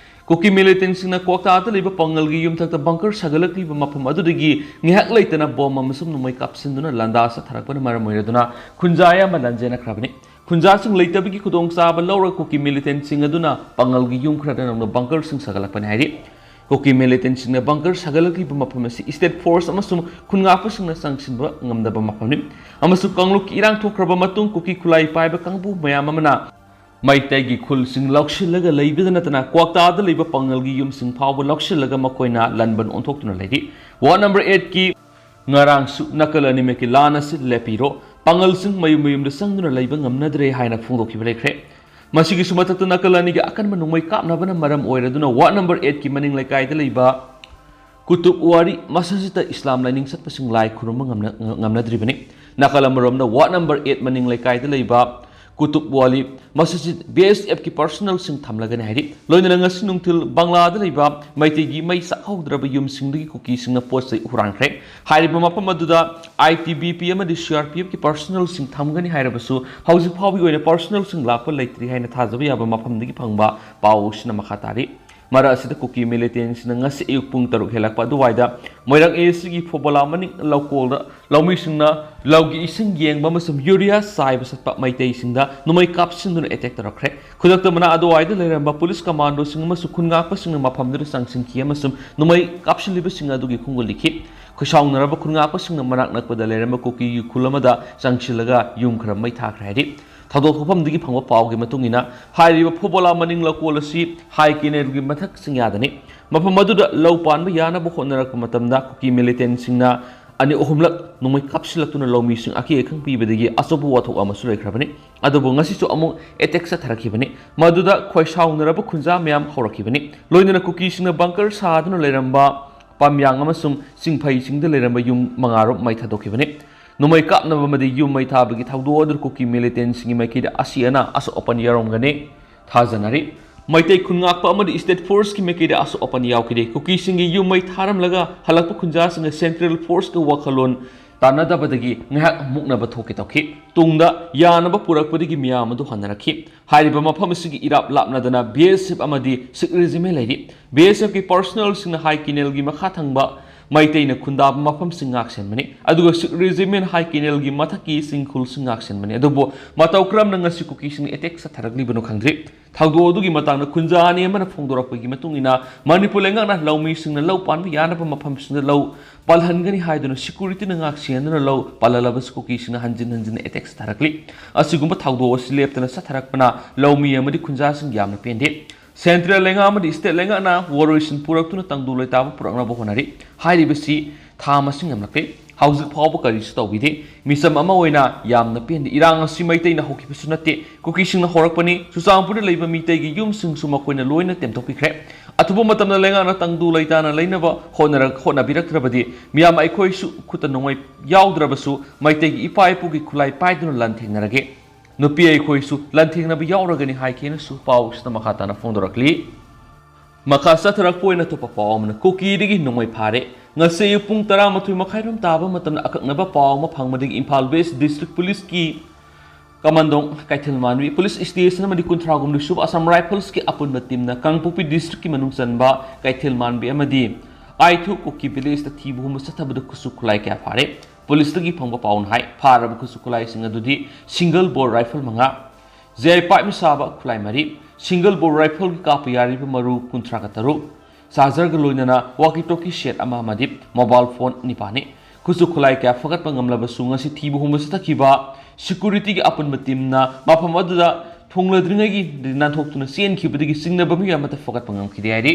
ꯀꯨꯀꯤ ꯃꯤꯂꯤꯇꯦꯟꯁꯤꯡꯅ ꯀ꯭ꯋꯥꯛꯇꯥꯗ ꯂꯩꯕ ꯄꯥꯡꯒꯜꯒꯤ ꯌꯨꯝꯊꯛꯇ ꯕꯪꯀꯔ ꯁꯥꯒꯠꯂꯛꯂꯤꯕ ꯃꯐꯝ ꯑꯗꯨꯗꯒꯤ ꯉꯥꯏꯍꯥꯛ ꯂꯩꯇꯅ ꯕꯣꯝ ꯑꯃꯁꯨꯡ ꯅꯣꯡꯃꯩ ꯀꯥꯞꯁꯤꯟꯗꯨꯅ ꯂꯥꯟꯗꯥ ꯆꯠꯊꯔꯛꯄꯅ ꯃꯔꯝ ꯑꯣꯏꯔꯗꯨꯅ ꯈꯨꯟꯖꯥ ꯑꯃ ꯂꯥꯟꯖꯦꯟꯅꯈ꯭ꯔꯕꯅꯤ꯫ ꯈꯨꯟꯖꯥꯁꯤꯡ ꯂꯩꯇꯕꯒꯤ ꯈꯨꯗꯣꯡꯆꯥꯕ ꯂꯧꯔꯒ ꯀꯨꯀꯤ ꯃꯤꯂꯤꯇꯦꯟꯁꯤꯡ ꯑꯗꯨꯅ ꯄꯥꯡꯒꯜꯒꯤ ꯌꯨꯝ ꯈꯔꯗ ꯅꯧꯅ ꯕꯪꯀꯔꯁꯤꯡ ꯁꯥꯒꯠꯂꯛꯄꯅꯤ ꯍꯥꯏꯔꯤ꯫ ꯀꯨꯀꯤ ꯃꯤꯂꯤꯇꯦꯟꯁꯤꯡꯅ ꯕꯪꯀꯔ ꯁꯥꯒꯠꯂꯛꯂꯤꯕ ꯃꯐꯝ ꯑꯁꯤ ꯁ꯭ꯇꯦꯠ ꯐꯣꯔꯁ ꯑꯃꯁꯨꯡ ꯈꯨꯟꯉꯥꯛꯄꯁꯤꯡꯅ ꯆꯪꯁꯤꯟꯕ ꯉꯝꯗꯕ ꯃꯐꯝꯅꯤ ꯑꯃꯁꯨꯡ ꯀꯥꯡꯂꯨꯞꯀꯤ ꯏꯔꯥꯡ ꯊꯣꯛꯈ꯭ꯔꯕ ꯃꯇꯨꯡ ꯀꯨꯀꯤ ꯈꯨꯠꯂꯥꯏ ꯄꯥꯏꯕ ꯀꯥꯡꯕꯨ ꯃꯌꯥꯝ ꯑꯃꯅ ꯃꯩꯇꯩꯒꯤ ꯈꯨꯜꯁꯤꯡ ꯂꯧꯁꯤꯜꯂꯒ ꯂꯩꯕꯗ ꯅꯠꯇꯅ ꯀ꯭ꯋꯥꯛꯇꯥꯗ ꯂꯩꯕ ꯄꯥꯡꯒꯜꯒꯤ ꯌꯨꯝꯁꯤꯡ ꯐꯥꯎꯕ ꯂꯧꯁꯤꯜꯂꯒ ꯃꯈꯣꯏꯅ ꯂꯟꯕꯟ ꯑꯣꯟꯊꯣꯛꯇꯨꯅ ꯂꯩꯔꯤ꯫ ꯋꯥꯔꯗ ꯅꯝꯕꯔ ꯑꯩꯠꯀꯤ ꯉꯔꯥꯡꯁꯨ ꯅꯥꯀꯜ ꯑꯅꯤꯃꯛꯀꯤ ꯂꯥꯟ ꯑꯁꯤ ꯂꯦꯞꯄꯤꯔꯣ, ꯄꯥꯡꯒꯜꯁꯤꯡ ꯃꯌꯨꯝ ꯃꯌꯨꯝꯗ ꯆꯪꯗꯨꯅ ꯂꯩꯕ ꯉꯝꯅꯗ꯭ꯔꯦ ꯍꯥꯏꯅ ꯐꯣꯡꯗꯣꯛꯈꯤꯕ ꯂꯩꯈ꯭ꯔꯦ꯫ ꯃꯁꯤꯒꯤꯁꯨ ꯃꯊꯛꯇ ꯅꯥꯀꯜ ꯑꯅꯤꯒꯤ ꯑꯀꯟꯕ ꯅꯣꯡꯃꯩ ꯀꯥꯞꯅꯕꯅ ꯃꯔꯝ ꯑꯣꯏꯔꯗꯨꯅ ꯋꯥꯔꯗ ꯅꯝꯕꯔ ꯑꯩꯠꯀꯤ ꯃꯅꯤꯡ ꯂꯩꯀꯥꯏꯗ ꯂꯩꯕ ꯀꯨꯇꯨꯕ ꯋꯥꯔꯤ ꯃꯁꯖꯤꯗꯇ ꯏꯁꯂꯥꯝ ꯂꯥꯏꯅꯤꯡ ꯆꯠꯄꯁꯤꯡ ꯂꯥꯏ ꯈꯨꯔꯨꯝꯕ ꯉꯝꯅ-, ꯉꯝꯅꯗ꯭ꯔꯤꯕꯅꯤ꯫ ꯅꯥꯀꯜ ꯑꯃꯔꯣꯝꯗ ꯋꯥꯔꯗ ꯅꯝꯕꯔ ꯑꯩꯠ ꯃꯅꯤꯡ ꯂꯩꯀꯥꯏꯗ ꯂꯩꯕ ꯀꯨꯇꯨꯕ ꯋꯥꯂꯤ, ꯃꯁꯤꯁꯨ ꯕꯤ ꯑꯦꯁ ꯑꯦꯐꯀꯤ ꯄꯔꯁꯣꯅꯦꯜꯁꯤꯡ ꯊꯝꯂꯒꯅꯤ ꯍꯥꯏꯔꯤ꯫ ꯂꯣꯏꯅꯅ ꯉꯁꯤ ꯅꯨꯡꯊꯤꯜ ꯕꯪꯂꯥꯗ ꯂꯩꯕ ꯃꯩꯇꯩꯒꯤ ꯃꯩ ꯆꯥꯛꯍꯧꯗ꯭ꯔꯕ ꯌꯨꯝꯁꯤꯡꯗꯒꯤ ꯀꯨꯀꯤꯁꯤꯡꯅ ꯄꯣꯠ ꯆꯩ ꯍꯨꯔꯥꯟꯈ꯭ꯔꯦ꯫ ꯍꯥꯏꯔꯤꯕ ꯃꯐꯝ ꯑꯗꯨꯗ ꯑꯥꯏ ꯇꯤ ꯕꯤ ꯄꯤ ꯑꯃꯗꯤ ꯁꯤ ꯑꯥꯔ ꯄꯤ ꯑꯦꯐꯀꯤ ꯄꯔꯁꯣꯅꯦꯜꯁꯤꯡ ꯊꯝꯒꯅꯤ ꯍꯥꯏꯔꯕꯁꯨ, ꯍꯧꯖꯤꯛ ꯐꯥꯎꯕꯒꯤ ꯑꯣꯏꯅ ꯄꯔꯁꯣꯅꯦꯜꯁꯤꯡ ꯂꯥꯛꯄ ꯂꯩꯇ꯭ꯔꯤ ꯍꯥꯏꯅ ꯊꯥꯖꯕ ꯌꯥꯕ ꯃꯐꯝꯗꯒꯤ ꯐꯪꯕ ꯄꯥꯎ ꯑꯁꯤꯅ ꯃꯈꯥ ꯇꯥꯔꯤ꯫ ꯃꯔꯛ ꯑꯁꯤꯗ ꯀꯨꯀꯤ ꯃꯤꯂꯤꯇꯦꯟꯁꯤꯡꯅ ꯉꯁꯤ ꯑꯌꯨꯛ ꯄꯨꯡ ꯇꯔꯨꯛ ꯍꯦꯜꯂꯛꯄ ꯑꯗꯨꯋꯥꯏꯗ ꯃꯣꯏꯔꯥꯡ ꯑꯦ ꯑꯦꯁ ꯁꯤꯒꯤ ꯐꯨꯠꯕꯣꯂꯥ ꯃꯅꯤꯡ ꯂꯧꯀꯣꯜꯗ ꯂꯧꯃꯤꯁꯤꯡꯅ ꯂꯧꯒꯤ ꯏꯁꯤꯡ ꯌꯦꯡꯕ ꯑꯃꯁꯨꯡ ꯌꯨꯔꯤꯌꯥ ꯆꯥꯏꯕ ꯆꯠꯄ ꯃꯩꯇꯩꯁꯤꯡꯗ ꯅꯣꯡꯃꯩ ꯀꯥꯞꯁꯤꯟꯗꯨꯅ ꯑꯦꯇꯦꯛ ꯇꯧꯔꯛꯈ꯭ꯔꯦ꯫ ꯈꯨꯗꯛꯇ ꯃꯅꯥꯛ ꯑꯗꯨꯋꯥꯏꯗ ꯂꯩꯔꯝꯕ ꯄꯨꯂꯤꯁ ꯀꯃꯥꯟꯗꯣꯁꯤꯡ ꯑꯃꯁꯨꯡ ꯈꯨꯟ ꯉꯥꯛꯄꯁꯤꯡꯅ ꯃꯐꯝꯗꯨꯗ ꯆꯪꯁꯤꯟꯈꯤ ꯑꯃꯁꯨꯡ ꯅꯣꯡꯃꯩ ꯀꯥꯞꯁꯤꯜꯂꯤꯕꯁꯤꯡ ꯑꯗꯨꯒꯤ ꯈꯣꯡꯒꯨꯜ ꯂꯤꯈꯤ꯫ ꯈꯣꯏꯁꯥꯎꯅꯔꯕ ꯈꯨꯟ ꯉꯥꯛꯄꯁꯤꯡꯅ ꯃꯅꯥꯛ ꯅꯛꯄꯗ ꯂꯩꯔꯝꯕ ꯀꯨꯀꯤꯒꯤ ꯈꯨꯜ ꯑꯃꯗ ꯆꯪꯁꯤꯜꯂꯒ ꯌꯨꯝ ꯈꯔ ꯃꯩ ꯊꯥꯈ꯭ꯔꯦ ꯍꯥꯏꯔꯤ꯫ ꯊꯧꯗꯣꯛ ꯊꯣꯛꯐꯝꯗꯒꯤ ꯐꯪꯕ ꯄꯥꯎꯒꯤ ꯃꯇꯨꯡ ꯏꯟꯅ, ꯍꯥꯏꯔꯤꯕ ꯐꯨꯠꯕꯣꯂꯥ ꯃꯅꯤꯡ ꯂꯧꯀꯣꯜ ꯑꯁꯤ ꯍꯥꯏ ꯀꯦꯅꯦꯜꯒꯤ ꯃꯊꯛ ꯆꯤꯡꯌꯥꯗꯅꯤ꯫ ꯃꯐꯝ ꯑꯗꯨꯗ ꯂꯧ ꯄꯥꯟꯕ ꯌꯥꯅꯕ ꯍꯣꯠꯅꯔꯛꯄ ꯃꯇꯝꯗ ꯀꯨꯀꯤ ꯃꯤꯂꯤꯇꯦꯟꯁꯤꯡꯅ ꯑꯅꯤ ꯑꯍꯨꯝꯂꯛ ꯅꯣꯡꯃꯩ ꯀꯥꯞꯁꯤꯜꯂꯛꯇꯨꯅ ꯂꯧꯃꯤꯁꯤꯡ ꯑꯀꯤ ꯑꯈꯪ ꯄꯤꯕꯗꯒꯤ ꯑꯆꯧꯕ ꯋꯥꯊꯣꯛ ꯑꯃꯁꯨ ꯂꯩꯈ꯭ꯔꯕꯅꯤ꯫ ꯑꯗꯨꯕꯨ ꯉꯁꯤꯁꯨ ꯑꯃꯨꯛ ꯑꯦꯇꯦꯛ ꯆꯠꯊꯔꯛꯈꯤꯕꯅꯤ꯫ ꯃꯗꯨꯗ ꯈꯣꯏꯁꯥꯎꯅꯔꯕ ꯈꯨꯟꯖꯥ ꯃꯌꯥꯝ ꯍꯧꯔꯛꯈꯤꯕꯅꯤ꯫ ꯂꯣꯏꯅꯅ ꯀꯨꯀꯤꯁꯤꯡꯅ ꯕꯪꯀꯔ ꯁꯥꯗꯨꯅ ꯂꯩꯔꯝꯕ ꯄꯥꯝꯌꯥꯡ ꯑꯃꯁꯨꯡ ꯆꯤꯡꯐꯩꯁꯤꯡꯗ ꯂꯩꯔꯝꯕ ꯌꯨꯝ ꯃꯉꯥꯔꯣꯝ ꯃꯩ ꯊꯥꯗꯣꯛꯈꯤꯕꯅꯤ꯫ ꯅꯣꯡꯃꯩ ꯀꯥꯞꯅꯕ ꯑꯃꯗꯤ ꯌꯨꯝ ꯃꯩ ꯊꯥꯕꯒꯤ ꯊꯧꯗꯣꯛ ꯑꯗꯨ ꯀꯨꯀꯤ ꯃꯤꯂꯤꯇꯦꯟꯁꯤꯡꯒꯤ ꯃꯥꯏꯀꯩꯗ ꯑꯁꯤ ꯑꯅꯥ ꯑꯁꯣꯛ ꯑꯄꯟ ꯌꯥꯎꯔꯝꯒꯅꯤ ꯊꯥꯖꯅꯔꯤ꯫ ꯃꯩꯇꯩ ꯈꯨꯟ ꯉꯥꯛꯄ ꯑꯃꯗꯤ ꯁ꯭ꯇꯦꯠ ꯐꯣꯔꯁꯀꯤ ꯃꯥꯏꯀꯩꯗ ꯑꯁꯣꯛ ꯑꯄꯟ ꯌꯥꯎꯈꯤꯗꯦ꯫ ꯀꯨꯀꯤꯁꯤꯡꯒꯤ ꯌꯨꯝ ꯃꯩ ꯊꯥꯔꯝꯂꯒ ꯍꯜꯂꯛꯄ ꯈꯨꯟꯖꯥꯁꯤꯡꯅ ꯁꯦꯟꯇ꯭ꯔꯦꯜ ꯐꯣꯔꯁꯀ ꯋꯥꯈꯜꯂꯣꯟ ꯇꯥꯟꯅꯗꯕꯗꯒꯤ ꯉꯥꯏꯍꯥꯛ ꯃꯨꯛꯅꯕ ꯊꯣꯛꯀꯦ ꯇꯧꯈꯤ꯫ ꯇꯨꯡꯗ ꯌꯥꯅꯕ ꯄꯨꯔꯛꯄꯗꯒꯤ ꯃꯤꯌꯥꯝ ꯑꯗꯨ ꯍꯟꯅꯔꯛꯈꯤ꯫ ꯍꯥꯏꯔꯤꯕ ꯃꯐꯝ ꯑꯁꯤꯒꯤ ꯏꯔꯥꯞ ꯂꯥꯞꯅꯗꯅ ꯕꯤ ꯑꯦꯁ ꯑꯦꯐ ꯑꯃꯗꯤ ꯁꯤꯈ ꯔꯦꯖꯤꯃꯦꯟ ꯂꯩꯔꯤ꯫ ꯕꯤ ꯑꯦꯁ ꯑꯦꯐꯀꯤ ꯄꯔꯁꯣꯅꯦꯜꯁꯤꯡꯅ ꯍꯥꯏ ꯀꯦꯅꯦꯜꯒꯤ ꯃꯈꯥ ꯊꯪꯕ ꯃꯩꯇꯩꯅ ꯈꯨꯟꯗꯥꯕ ꯃꯐꯝꯁꯤꯡ ꯉꯥꯛꯁꯦꯟꯕꯅꯤ, ꯑꯗꯨꯒ ꯁꯤꯈ ꯔꯦꯖꯤꯃꯦꯟ ꯍꯥꯏ ꯀꯦꯅꯦꯜꯒꯤ ꯃꯊꯛꯀꯤ ꯆꯤꯡꯈꯨꯜꯁꯤꯡ ꯉꯥꯛꯁꯦꯟꯕꯅꯤ꯫ ꯑꯗꯨꯕꯨ ꯃꯇꯧ ꯀꯔꯝꯅ ꯉꯁꯤ ꯀꯨꯀꯤꯁꯤꯡꯅ ꯑꯦꯇꯦꯛ ꯆꯠꯊꯔꯛꯂꯤꯕꯅꯣ ꯈꯪꯗ꯭ꯔꯤ꯫ ꯊꯧꯗꯣꯛ ꯑꯗꯨꯒꯤ ꯃꯇꯥꯡꯗ ꯈꯨꯟꯖꯥ ꯑꯅꯤ ꯑꯃꯅ ꯐꯣꯡꯗꯣꯔꯛꯄꯒꯤ ꯃꯇꯨꯡ ꯏꯟꯅ, ꯃꯅꯤꯄꯨꯔ ꯂꯩꯉꯥꯛꯅ ꯂꯧꯃꯤꯁꯤꯡꯅ ꯂꯧ ꯄꯥꯟꯕ ꯌꯥꯅꯕ ꯃꯐꯝꯁꯤꯡꯗ ꯂꯧ ꯄꯥꯜꯍꯟꯒꯅꯤ ꯍꯥꯏꯗꯨꯅ ꯁꯦꯀ꯭ꯌꯨꯔꯤꯇꯤꯅ ꯉꯥꯛꯁꯦꯟꯗꯨꯅ ꯂꯧ ꯄꯥꯜꯍꯜꯂꯕꯁꯨ ꯀꯨꯀꯤꯁꯤꯡꯅ ꯍꯟꯖꯤꯟ ꯍꯟꯖꯤꯟꯅ ꯑꯦꯇꯦꯛ ꯆꯠꯊꯔꯛꯂꯤ꯫ ꯑꯁꯤꯒꯨꯝꯕ ꯊꯧꯗꯣꯛ ꯑꯁꯤ ꯂꯦꯞꯇꯅ ꯆꯠꯊꯔꯛꯄꯅ ꯂꯧꯃꯤ ꯑꯃꯗꯤ ꯈꯨꯟꯖꯥꯁꯤꯡ ꯌꯥꯝꯅ ꯄꯦꯟꯗꯦ꯫ ꯁꯦꯟꯇ꯭ꯔꯦꯜ ꯂꯩꯉꯥꯛ ꯑꯃꯗꯤ ꯁ꯭ꯇꯦꯠ ꯂꯩꯉꯥꯛꯅ ꯋꯥꯔꯣꯏꯁꯤꯟ ꯄꯨꯔꯛꯇꯨꯅ ꯇꯪꯗꯨ ꯂꯩꯇꯥꯕ ꯄꯨꯔꯛꯅꯕ ꯍꯣꯠꯅꯔꯤ꯫ ꯍꯥꯏꯔꯤꯕꯁꯤ ꯊꯥ ꯃꯁꯤꯡ ꯌꯥꯝꯂꯛꯂꯦ꯫ ꯍꯧꯖꯤꯛ ꯐꯥꯎꯕ ꯀꯔꯤꯁꯨ ꯇꯧꯕꯤꯗꯦ꯫ ꯃꯤꯆꯝ ꯑꯃ ꯑꯣꯏꯅ ꯌꯥꯝꯅ ꯄꯦꯟꯗꯦ꯫ ꯏꯔꯥꯡ ꯑꯁꯤ ꯃꯩꯇꯩꯅ ꯍꯧꯈꯤꯕꯁꯨ ꯅꯠꯇꯦ, ꯀꯨꯀꯤꯁꯤꯡꯅ ꯍꯧꯔꯛꯄꯅꯤ꯫ ꯆꯨꯔꯆꯥꯟꯄꯨꯔꯗ ꯂꯩꯕ ꯃꯤꯇꯩꯒꯤ ꯌꯨꯝꯁꯤꯡꯁꯨ ꯃꯈꯣꯏꯅ ꯂꯣꯏꯅ ꯇꯦꯝꯊꯣꯛꯄꯤꯈ꯭ꯔꯦ꯫ ꯑꯊꯨꯕ ꯃꯇꯝꯗ ꯂꯩꯉꯥꯛꯅ ꯇꯪꯗꯨ ꯂꯩꯇꯥꯅ ꯂꯩꯅꯕ ꯍꯣꯠꯅꯔꯛ-, ꯍꯣꯠꯅꯕꯤꯔꯛꯇ꯭ꯔꯕꯗꯤ ꯃꯤꯌꯥꯝ ꯑꯩꯈꯣꯏꯁꯨ ꯈꯨꯠꯇ ꯅꯣꯡꯃꯩ ꯌꯥꯎꯗ꯭ꯔꯕꯁꯨ ꯃꯩꯇꯩꯒꯤ ꯏꯄꯥ ꯏꯄꯨꯒꯤ ꯈꯨꯠꯂꯥꯏ ꯄꯥꯏꯗꯨꯅ ꯂꯥꯟꯊꯦꯡꯅꯔꯒꯦ꯫ ꯅꯨꯄꯤ ꯑꯩꯈꯣꯏꯁꯨ ꯂꯥꯟꯊꯦꯡꯅꯕ ꯌꯥꯎꯔꯒꯅꯤ ꯍꯥꯏꯈꯤꯅꯁꯨ ꯄꯥꯎꯁꯤꯗ ꯃꯈꯥ ꯇꯥꯅ ꯐꯣꯡꯗꯣꯔꯛꯂꯤ꯫ ꯃꯈꯥ ꯆꯠꯊꯔꯛꯄ ꯑꯣꯏꯅ ꯑꯇꯣꯞꯄ ꯄꯥꯎ ꯑꯃꯅ, ꯀꯨꯀꯤꯗꯒꯤ ꯅꯣꯡꯃꯩ ꯐꯥꯔꯦ꯫ ꯉꯁꯤ ꯑꯌꯨꯛ ꯄꯨꯡ ꯇꯔꯥꯃꯥꯊꯣꯏ ꯃꯈꯥꯏꯔꯣꯝ ꯇꯥꯕ ꯃꯇꯝꯗ ꯑꯀꯛꯅꯕ ꯄꯥꯎ ꯑꯃ ꯐꯪꯕꯗꯒꯤ ꯏꯝꯐꯥꯜ ꯋꯦꯁ ꯗꯤꯁꯇ꯭ꯔꯤꯛ ꯄꯨꯂꯤꯁꯀꯤ ꯀꯃꯥꯟꯗꯣꯡ ꯀꯩꯊꯦꯜ ꯃꯥꯟꯕꯤ ꯄꯨꯂꯤꯁ ꯁ꯭ꯇꯦꯁꯟ ꯑꯃꯗꯤ ꯀꯨꯟꯊ꯭ꯔꯥꯍꯨꯝꯗꯣꯏ ꯁꯨꯕ ꯑꯁꯥꯝ ꯔꯥꯏꯐꯜꯁꯀꯤ ꯑꯄꯨꯟꯕ ꯇꯤꯝꯅ ꯀꯥꯡꯄꯣꯛꯄꯤ ꯗꯤꯁꯇ꯭ꯔꯤꯛꯀꯤ ꯃꯅꯨꯡ ꯆꯟꯕ ꯀꯩꯊꯦꯜ ꯃꯥꯟꯕꯤ ꯑꯃꯗꯤ ꯑꯥꯏꯊꯨ ꯀꯨꯀꯤ ꯚꯤꯂꯦꯖꯇ ꯊꯤꯕ ꯍꯨꯝꯕ ꯆꯠꯊꯕꯗ ꯈꯨꯠꯁꯨ ꯈꯨꯠꯂꯥꯏ ꯀꯌꯥ ꯐꯥꯔꯦ꯫ ꯄꯨꯂꯤꯁꯇꯒꯤ ꯐꯪꯕ ꯄꯥꯎꯅ ꯍꯥꯏ, ꯐꯥꯔꯕ ꯈꯨꯠꯁꯨ ꯈꯨꯠꯂꯥꯏꯁꯤꯡ ꯑꯗꯨꯗꯤ ꯁꯤꯡꯒꯜ ꯕꯣꯔ ꯔꯥꯏꯐꯜ ꯃꯉꯥ, ꯖꯦ ꯑꯥꯏ ꯄꯥꯏꯞꯅ ꯁꯥꯕ ꯈꯨꯠꯂꯥꯏ ꯃꯔꯤ, ꯁꯤꯡꯒꯜ ꯕꯣꯔ ꯔꯥꯏꯐꯜꯒꯤ ꯀꯥꯞꯄ ꯌꯥꯔꯤꯕ ꯃꯔꯨ ꯀꯨꯟꯊ꯭ꯔꯥꯒ ꯇꯔꯨꯛ, ꯆꯥꯔꯖꯔꯒ ꯂꯣꯏꯅꯅ ꯋꯥꯀꯤ ꯇꯣꯀꯤ ꯁꯦꯠ ꯑꯃ ꯑꯃꯗꯤ ꯃꯣꯕꯥꯏꯜ ꯐꯣꯟ ꯅꯤꯄꯥꯟꯅꯤ꯫ ꯈꯨꯠꯁꯨ ꯈꯨꯠꯂꯥꯏ ꯀꯌꯥ ꯐꯒꯠꯄ ꯉꯝꯂꯕꯁꯨ ꯉꯁꯤ ꯊꯤꯕ ꯍꯨꯝꯕ ꯆꯠꯊꯈꯤꯕ ꯁꯦꯀ꯭ꯌꯨꯔꯤꯇꯤꯒꯤ ꯑꯄꯨꯟꯕ ꯇꯤꯝꯅ ꯃꯐꯝ ꯑꯗꯨꯗ ꯊꯨꯡꯂꯗ꯭ꯔꯤꯉꯩꯒꯤ ꯅꯥꯟꯊꯣꯛꯇꯨꯅ ꯆꯦꯟꯈꯤꯕꯗꯒꯤ ꯆꯤꯡꯅꯕ ꯃꯤꯑꯣꯏ ꯑꯃꯠꯇ ꯐꯒꯠꯄ ꯉꯝꯈꯤꯗꯦ ꯍꯥꯏꯔꯤ꯫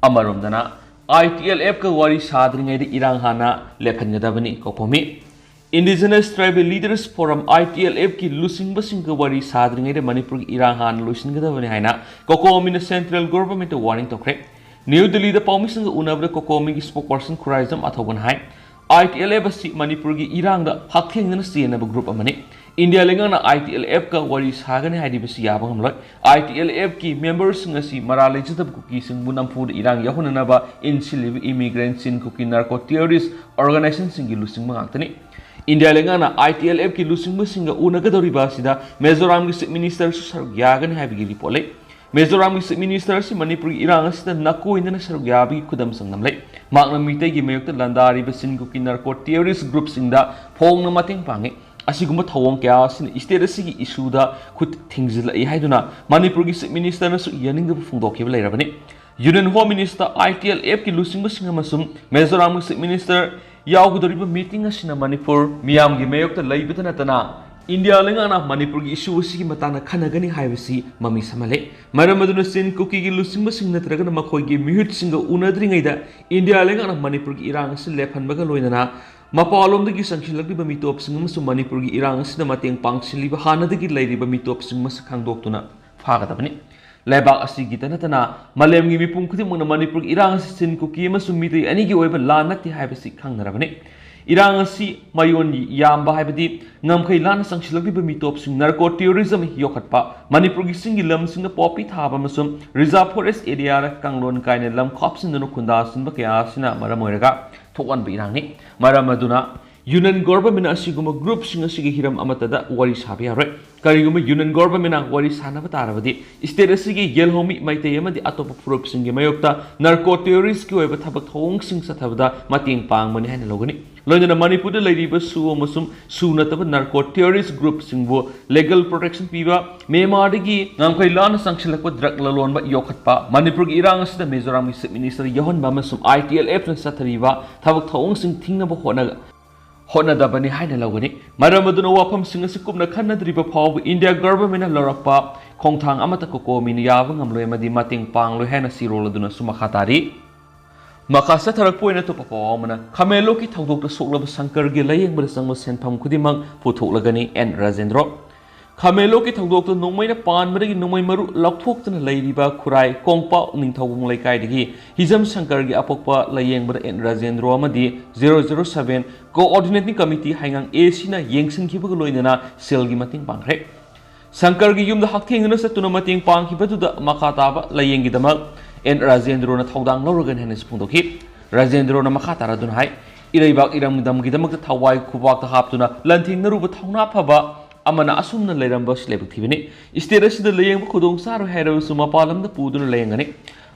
ꯑꯃꯔꯣꯝꯗꯅ, ITLFꯀ ꯋꯥꯔꯤ ꯁꯥꯗ꯭ꯔꯤꯉꯩꯗ ꯏꯔꯥꯡ ꯍꯥꯟꯅ ꯂꯦꯞꯍꯟꯒꯗꯕꯅꯤ, ꯀꯣꯀꯣꯃꯤ꯫ Indigenous Tribal Leaders Forum, ITLFꯀꯤ ꯂꯨꯆꯤꯡꯕꯁꯤꯡꯒ ꯋꯥꯔꯤ ꯁꯥꯗ꯭ꯔꯤꯉꯩꯗ ꯃꯅꯤꯄꯨꯔꯒꯤ ꯏꯔꯥꯡ ꯍꯥꯟꯅ ꯂꯣꯏꯁꯤꯟꯒꯗꯕꯅꯤ ꯍꯥꯏꯅ ꯀꯣꯀꯣꯃꯤꯅ ꯁꯦꯟꯇ꯭ꯔꯦꯜ ꯒꯣꯚꯔꯟꯃꯦꯟꯠꯇ ꯋꯥꯔꯅꯤꯡ ꯇꯧꯈ꯭ꯔꯦ꯫ ꯅ꯭ꯌꯨ ꯗꯤꯜꯂꯤꯗ ꯄꯥꯎꯃꯤꯁꯤꯡꯒ ꯎꯅꯕꯗ ꯀꯣꯀꯣꯃꯤꯒꯤ ꯁ꯭ꯄꯣꯛꯄꯔꯁꯟ ꯈꯨꯔꯥꯏꯖꯝ ꯑꯊꯧꯕꯅ ꯍꯥꯏ, ITLF ꯑꯁꯤ ꯃꯅꯤꯄꯨꯔꯒꯤ ꯏꯔꯥꯡꯗ ꯍꯛꯊꯦꯡꯅꯅ ꯆꯦꯟꯅꯕ ꯒ꯭ꯔꯨꯞ ꯑꯃꯅꯤ꯫ ꯏꯟꯗꯤꯌꯥ ꯂꯩꯉꯥꯛꯅ ITLFꯀ ꯋꯥꯔꯤ ꯁꯥꯒꯅꯤ ꯍꯥꯏꯔꯤꯕꯁꯤ ꯌꯥꯕ ꯉꯝꯂꯣꯏ꯫ ITLFꯀꯤ ꯃꯦꯝꯕꯔꯁꯤꯡ ꯑꯁꯤ ꯃꯔꯥꯜ ꯂꯩꯖꯗꯕ ꯀꯨꯀꯤꯁꯤꯡꯕꯨ ꯅꯝꯐꯨꯗ ꯏꯔꯥꯡ ꯌꯥꯎꯍꯟꯅꯅꯕ ꯏꯟꯁꯤꯜꯂꯤꯕ ꯏꯃꯤꯒ꯭ꯔꯦꯟꯠ, ꯆꯤꯟ ꯀꯨꯀꯤ, ꯅꯥꯔꯀꯣ ꯇꯦꯔꯣꯔꯤꯁꯠ ꯑꯣꯔꯒꯅꯥꯏꯖꯦꯁꯟꯁꯤꯡꯒꯤ ꯂꯨꯆꯤꯡꯕ ꯉꯥꯛꯇꯅꯤ꯫ ꯏꯟꯗꯤꯌꯥ ꯂꯩꯉꯥꯛꯅ ITLFꯀꯤ ꯂꯨꯆꯤꯡꯕꯁꯤꯡꯒ ꯎꯅꯒꯗꯧꯔꯤꯕ ꯑꯁꯤꯗ ꯃꯤꯖꯣꯔꯥꯝꯒꯤ ꯆꯤꯐ ꯃꯤꯅꯤꯁꯇꯔꯁꯨ ꯁꯔꯨꯛ ꯌꯥꯒꯅꯤ ꯍꯥꯏꯕꯒꯤ ꯔꯤꯄꯣꯔꯠ ꯂꯩ꯫ ꯃꯤꯖꯣꯔꯥꯝꯒꯤ ꯆꯤꯐ ꯃꯤꯅꯤꯁꯇꯔ ꯑꯁꯤ ꯃꯅꯤꯄꯨꯔꯒꯤ ꯏꯔꯥꯡ ꯑꯁꯤꯗ ꯅꯥꯀꯣꯏꯅꯅ ꯁꯔꯨꯛ ꯌꯥꯕꯒꯤ ꯈꯨꯗꯝ ꯆꯥꯡꯗꯝ ꯂꯩ꯫ ꯃꯍꯥꯛꯅ ꯃꯤꯇꯩꯒꯤ ꯃꯥꯌꯣꯛꯇ ꯂꯥꯟꯗꯥꯔꯤꯕ ꯆꯤꯟ ꯀꯨꯀꯤ ꯅꯥꯔꯀꯣ ꯇꯦꯔꯣꯔꯤꯁꯠ ꯒ꯭ꯔꯨꯞꯁꯤꯡꯗ ꯐꯣꯡꯅ ꯃꯇꯦꯡ ꯄꯥꯡꯉꯤ꯫ ꯑꯁꯤꯒꯨꯝꯕ ꯊꯧꯑꯣꯡ ꯀꯌꯥ ꯑꯁꯤꯅ ꯏꯁꯇꯦꯠ ꯑꯁꯤꯒꯤ ꯏꯁꯨꯗ ꯈꯨꯠ ꯊꯤꯡꯖꯤꯜꯂꯛꯏ ꯍꯥꯏꯗꯨꯅ ꯃꯅꯤꯄꯨꯔꯒꯤ ꯆꯤꯐ ꯃꯤꯅꯤꯁꯇꯔꯅꯁꯨ ꯌꯥꯅꯤꯡꯗꯕ ꯐꯣꯡꯗꯣꯛꯈꯤꯕ ꯂꯩꯔꯕꯅꯤ꯫ ꯌꯨꯅꯤꯌꯟ ꯍꯣꯝ ꯃꯤꯅꯤꯁꯇꯔ, ITLFꯀꯤ ꯂꯨꯆꯤꯡꯕꯁꯤꯡ ꯑꯃꯁꯨꯡ ꯃꯤꯖꯣꯔꯥꯝꯒꯤ ꯆꯤꯐ ꯃꯤꯅꯤꯁꯇꯔ ꯌꯥꯎꯒꯗꯧꯔꯤꯕ ꯃꯤꯇꯤꯡ ꯑꯁꯤꯅ ꯃꯅꯤꯄꯨꯔ ꯃꯤꯌꯥꯝꯒꯤ ꯃꯥꯌꯣꯛꯇ ꯂꯩꯕꯇ ꯅꯠꯇꯅ ꯏꯟꯗꯤꯌꯥ ꯂꯩꯉꯥꯛꯅ ꯃꯅꯤꯄꯨꯔꯒꯤ ꯏꯁꯨ ꯑꯁꯤꯒꯤ ꯃꯇꯥꯡꯗ ꯈꯟꯅꯒꯅꯤ ꯍꯥꯏꯕꯁꯤ ꯃꯃꯤ ꯁꯥꯝꯍꯜꯂꯦ꯫ ꯃꯔꯝ ꯑꯗꯨꯅ ꯆꯤꯟ ꯀꯨꯀꯤꯒꯤ ꯂꯨꯆꯤꯡꯕꯁꯤꯡ ꯅꯠꯇ꯭ꯔꯒꯅ ꯃꯈꯣꯏꯒꯤ ꯃꯤꯍꯨꯠꯁꯤꯡꯒ ꯎꯅꯗ꯭ꯔꯤꯉꯩꯗ ꯏꯟꯗꯤꯌꯥ ꯂꯩꯉꯥꯛꯅ ꯃꯅꯤꯄꯨꯔꯒꯤ ꯏꯔꯥꯡ ꯑꯁꯤ ꯂꯦꯞꯍꯟꯕꯒ ꯂꯣꯏꯅꯅ ꯃꯄꯥꯟꯂꯣꯝꯗꯒꯤ ꯆꯪꯁꯤꯜꯂꯛꯂꯤꯕ ꯃꯤꯇꯣꯞꯁꯤꯡ ꯑꯃꯁꯨꯡ ꯃꯅꯤꯄꯨꯔꯒꯤ ꯏꯔꯥꯡ ꯑꯁꯤꯗ ꯃꯇꯦꯡ ꯄꯥꯡꯁꯤꯜꯂꯤꯕ ꯍꯥꯟꯅꯗꯒꯤ ꯂꯩꯔꯤꯕ ꯃꯤꯇꯣꯞꯁꯤꯡ ꯃꯁꯛ ꯈꯪꯗꯣꯛꯇꯨꯅ ꯐꯥꯒꯗꯕꯅꯤ꯫ ꯂꯩꯕꯥꯛ ꯑꯁꯤꯒꯤꯇ ꯅꯠꯇꯅ ꯃꯥꯂꯦꯝꯒꯤ ꯃꯤꯄꯨꯝ ꯈꯨꯗꯤꯡꯃꯛꯅ ꯃꯅꯤꯄꯨꯔꯒꯤ ꯏꯔꯥꯡ ꯑꯁꯤ ꯆꯤꯟ ꯀꯨꯀꯤ ꯑꯃꯁꯨꯡ ꯃꯤꯇꯩ ꯑꯅꯤꯒꯤ ꯑꯣꯏꯕ ꯂꯥꯟ ꯅꯠꯇꯦ ꯍꯥꯏꯕꯁꯤ ꯈꯪꯅꯔꯕꯅꯤ꯫ ꯏꯔꯥꯡ ꯑꯁꯤ ꯃꯌꯣꯟ ꯌꯥꯝꯕ, ꯍꯥꯏꯕꯗꯤ ꯉꯝꯈꯩ ꯂꯥꯟꯅ ꯆꯪꯁꯤꯜꯂꯛꯂꯤꯕ ꯃꯤꯇꯣꯞꯁꯤꯡ, ꯅꯥꯔꯀꯣ ꯇꯦꯔꯣꯔꯤꯖꯝ ꯌꯣꯛꯈꯠꯄ, ꯃꯅꯤꯄꯨꯔꯒꯤ ꯆꯤꯡꯒꯤ ꯂꯝꯁꯤꯡꯗ ꯄꯣꯄꯤ ꯊꯥꯕ ꯑꯃꯁꯨꯡ ꯔꯤꯖꯥꯔꯚ ꯐꯣꯔꯦꯁ ꯑꯦꯔꯤꯌꯥꯗ ꯀꯥꯡꯂꯣꯟ ꯀꯥꯏꯅ ꯂꯝ ꯈꯥꯞꯆꯤꯟꯗꯨꯅ ꯈꯨꯟꯗꯥ ꯁꯤꯟꯕ ꯀꯌꯥ ꯑꯁꯤꯅ ꯃꯔꯝ ꯑꯣꯏꯔꯒ ꯊꯣꯛꯍꯟꯕ ꯏꯔꯥꯡꯅꯤ꯫ ꯃꯔꯝ ꯑꯗꯨꯅ ꯌꯨꯅꯤꯌꯟ ꯒꯣꯚꯔꯟꯃꯦꯟꯠꯅ ꯑꯁꯤꯒꯨꯝꯕ ꯒ꯭ꯔꯨꯞꯁꯤꯡ ꯑꯁꯤꯒꯤ ꯍꯤꯔꯝ ꯑꯃꯠꯇꯗ ꯋꯥꯔꯤ ꯁꯥꯕ ꯌꯥꯔꯣꯏ꯫ ꯀꯔꯤꯒꯨꯝꯕ ꯌꯨꯅꯤꯌꯟ ꯒꯣꯚꯔꯟꯃꯦꯟꯠꯅ ꯋꯥꯔꯤ ꯁꯥꯟꯅꯕ ꯇꯥꯔꯕꯗꯤ, ꯁ꯭ꯇꯦꯠ ꯑꯁꯤꯒꯤ ꯌꯦꯜꯍꯧꯃꯤ ꯃꯩꯇꯩ ꯑꯃꯗꯤ ꯑꯇꯣꯞꯄ ꯐꯨꯔꯨꯞꯁꯤꯡꯒꯤ ꯃꯥꯌꯣꯛꯇ ꯅꯥꯔꯀꯣ ꯇꯦꯔꯣꯔꯤꯁ꯭ꯠꯀꯤ ꯑꯣꯏꯕ ꯊꯕꯛ ꯊꯧꯑꯣꯡꯁꯤꯡ ꯆꯠꯊꯕꯗ ꯃꯇꯦꯡ ꯄꯥꯡꯕꯅꯤ ꯍꯥꯏꯅ ꯂꯧꯒꯅꯤ꯫ ꯂꯣꯏꯅꯅ ꯃꯅꯤꯄꯨꯔꯗ ꯂꯩꯔꯤꯕ ꯁꯨ ꯑꯃꯁꯨꯡ ꯁꯨ ꯅꯠꯇꯕ ꯅꯥꯔꯀꯣ ꯇꯦꯔꯣꯔꯤꯁ꯭ꯠ ꯒ꯭ꯔꯨꯞꯁꯤꯡꯕꯨ ꯂꯤꯒꯦꯜ ꯄ꯭ꯔꯣꯇꯦꯛꯁꯟ ꯄꯤꯕ, ꯃ꯭ꯌꯥꯟꯃꯥꯔꯗꯒꯤ ꯉꯝꯈꯩ ꯂꯥꯟꯅ ꯆꯪꯁꯤꯜꯂꯛꯄ ꯗ꯭ꯔꯒ ꯂꯂꯣꯟꯕ ꯌꯣꯛꯈꯠꯄ, ꯃꯅꯤꯄꯨꯔꯒꯤ ꯏꯔꯥꯡ ꯑꯁꯤꯗ ꯃꯤꯖꯣꯔꯥꯝꯒꯤ ꯆꯤꯐ ꯃꯤꯅꯤꯁꯇꯔ ꯌꯥꯎꯍꯟꯕ ꯑꯃꯁꯨꯡ ꯑꯥꯏ ꯇꯤ ꯑꯦꯜ ꯑꯦꯐꯅ ꯆꯠꯊꯔꯤꯕ ꯊꯕꯛ ꯊꯧꯑꯣꯡꯁꯤꯡ ꯊꯤꯡꯅꯕ ꯍꯣꯠꯅ ꯍꯣꯠꯅꯗꯕꯅꯤ ꯍꯥꯏꯅ ꯂꯧꯒꯅꯤ꯫ ꯃꯔꯝ ꯑꯗꯨꯅ ꯋꯥꯐꯝꯁꯤꯡ ꯑꯁꯤ ꯀꯨꯞꯅ ꯈꯟꯅꯗ꯭ꯔꯤꯕ ꯐꯥꯎꯕ ꯏꯟꯗꯤꯌꯥ ꯒꯚꯔꯟꯃꯦꯟꯠꯅ ꯂꯧꯔꯛꯄ ꯈꯣꯡꯊꯥꯡ ꯑꯃꯠꯇ ꯀꯣꯀꯣꯃꯤꯅ ꯌꯥꯕ ꯉꯝꯂꯣꯏ ꯑꯃꯗꯤ ꯃꯇꯦꯡ ꯄꯥꯡꯂꯣꯏ ꯍꯥꯏꯅ ꯁꯤꯔꯣꯜ ꯑꯗꯨꯅꯁꯨ ꯃꯈꯥ ꯇꯥꯔꯤ꯫ ꯃꯈꯥ ꯆꯠꯊꯔꯛꯄ ꯑꯣꯏꯅ ꯑꯇꯣꯞꯄ ꯄꯥꯎ ꯑꯃꯅ, ꯈꯥꯃꯦꯟꯂꯣꯛꯀꯤ ꯊꯧꯗꯣꯛꯇ ꯁꯣꯛꯂꯕ ꯁꯪꯀꯔꯒꯤ ꯂꯥꯌꯦꯡꯕꯗ ꯆꯪꯕ ꯁꯦꯟꯐꯝ ꯈꯨꯗꯤꯡꯃꯛ ꯄꯨꯊꯣꯛꯂꯒꯅꯤ, ꯑꯦꯟ ꯔꯥꯖꯦꯟꯗ꯭ꯔꯣ꯫ ꯈꯥꯃꯦꯟꯂꯣꯛꯀꯤ ꯊꯧꯗꯣꯛꯇ ꯅꯣꯡꯃꯩꯅ ꯄꯥꯟꯕꯗꯒꯤ ꯅꯣꯡꯃꯩ ꯃꯔꯨ ꯂꯧꯊꯣꯛꯇꯨꯅ ꯂꯩꯔꯤꯕ ꯈꯨꯔꯥꯏ ꯀꯣꯡꯄꯥꯜ ꯅꯤꯡꯊꯧꯕꯨꯡ ꯂꯩꯀꯥꯏꯗꯒꯤ ꯍꯤꯖꯝ ꯁꯪꯀꯔꯒꯤ ꯑꯄꯣꯛꯄ ꯂꯥꯌꯦꯡꯕꯗ ꯑꯦꯟ ꯔꯥꯖꯦꯟꯗ꯭ꯔꯣ ꯑꯃꯗꯤ zero zero seven coordinating committee ꯍꯩꯉꯥꯡ ꯑꯦ ꯁꯤꯅ ꯌꯦꯡꯁꯤꯟꯈꯤꯕꯒ ꯂꯣꯏꯅꯅ ꯁꯦꯜꯒꯤ ꯃꯇꯦꯡ ꯄꯥꯡꯈ꯭ꯔꯦ꯫ ꯁꯪꯀꯔꯒꯤ ꯌꯨꯝꯗ ꯍꯛꯊꯦꯡꯅꯅ ꯆꯠꯇꯨꯅ ꯃꯇꯦꯡ ꯄꯥꯡꯈꯤꯕꯗꯨꯗ ꯃꯈꯥ ꯇꯥꯕ ꯂꯥꯌꯦꯡꯒꯤꯗꯃꯛ ꯑꯦꯟ ꯔꯥꯖꯦꯟꯗ꯭ꯔꯣꯅ ꯊꯧꯗꯥꯡ ꯂꯧꯔꯒꯅꯤ ꯍꯥꯏꯅꯁꯨ ꯐꯣꯡꯗꯣꯛꯈꯤ꯫ ꯔꯥꯖꯦꯟꯗ꯭ꯔꯣꯅ ꯃꯈꯥ ꯇꯥꯔꯗꯨꯅ ꯍꯥꯏ, ꯏꯔꯩꯕꯥꯛ ꯏꯔꯝꯗꯝꯒꯤꯗꯃꯛꯇ ꯊꯋꯥꯏ ꯈꯨꯕꯥꯛꯇ ꯍꯥꯞꯇꯨꯅ ꯂꯥꯟꯊꯦꯡꯅꯔꯨꯕ ꯊꯧꯅꯥ ꯐꯕ ꯑꯃꯅ ꯑꯁꯨꯝꯅ ꯂꯩꯔꯝꯕ ꯂꯥꯏꯕꯛ ꯊꯤꯕꯅꯤ꯫ ꯁ꯭ꯇꯦꯠ ꯑꯁꯤꯗ ꯂꯥꯌꯦꯡꯕ ꯈꯨꯗꯣꯡ ꯆꯥꯔꯣꯏ ꯍꯥꯏꯔꯕꯁꯨ ꯃꯄꯥꯟ ꯂꯝꯗ ꯄꯨꯗꯨꯅ ꯂꯥꯌꯦꯡꯒꯅꯤ꯫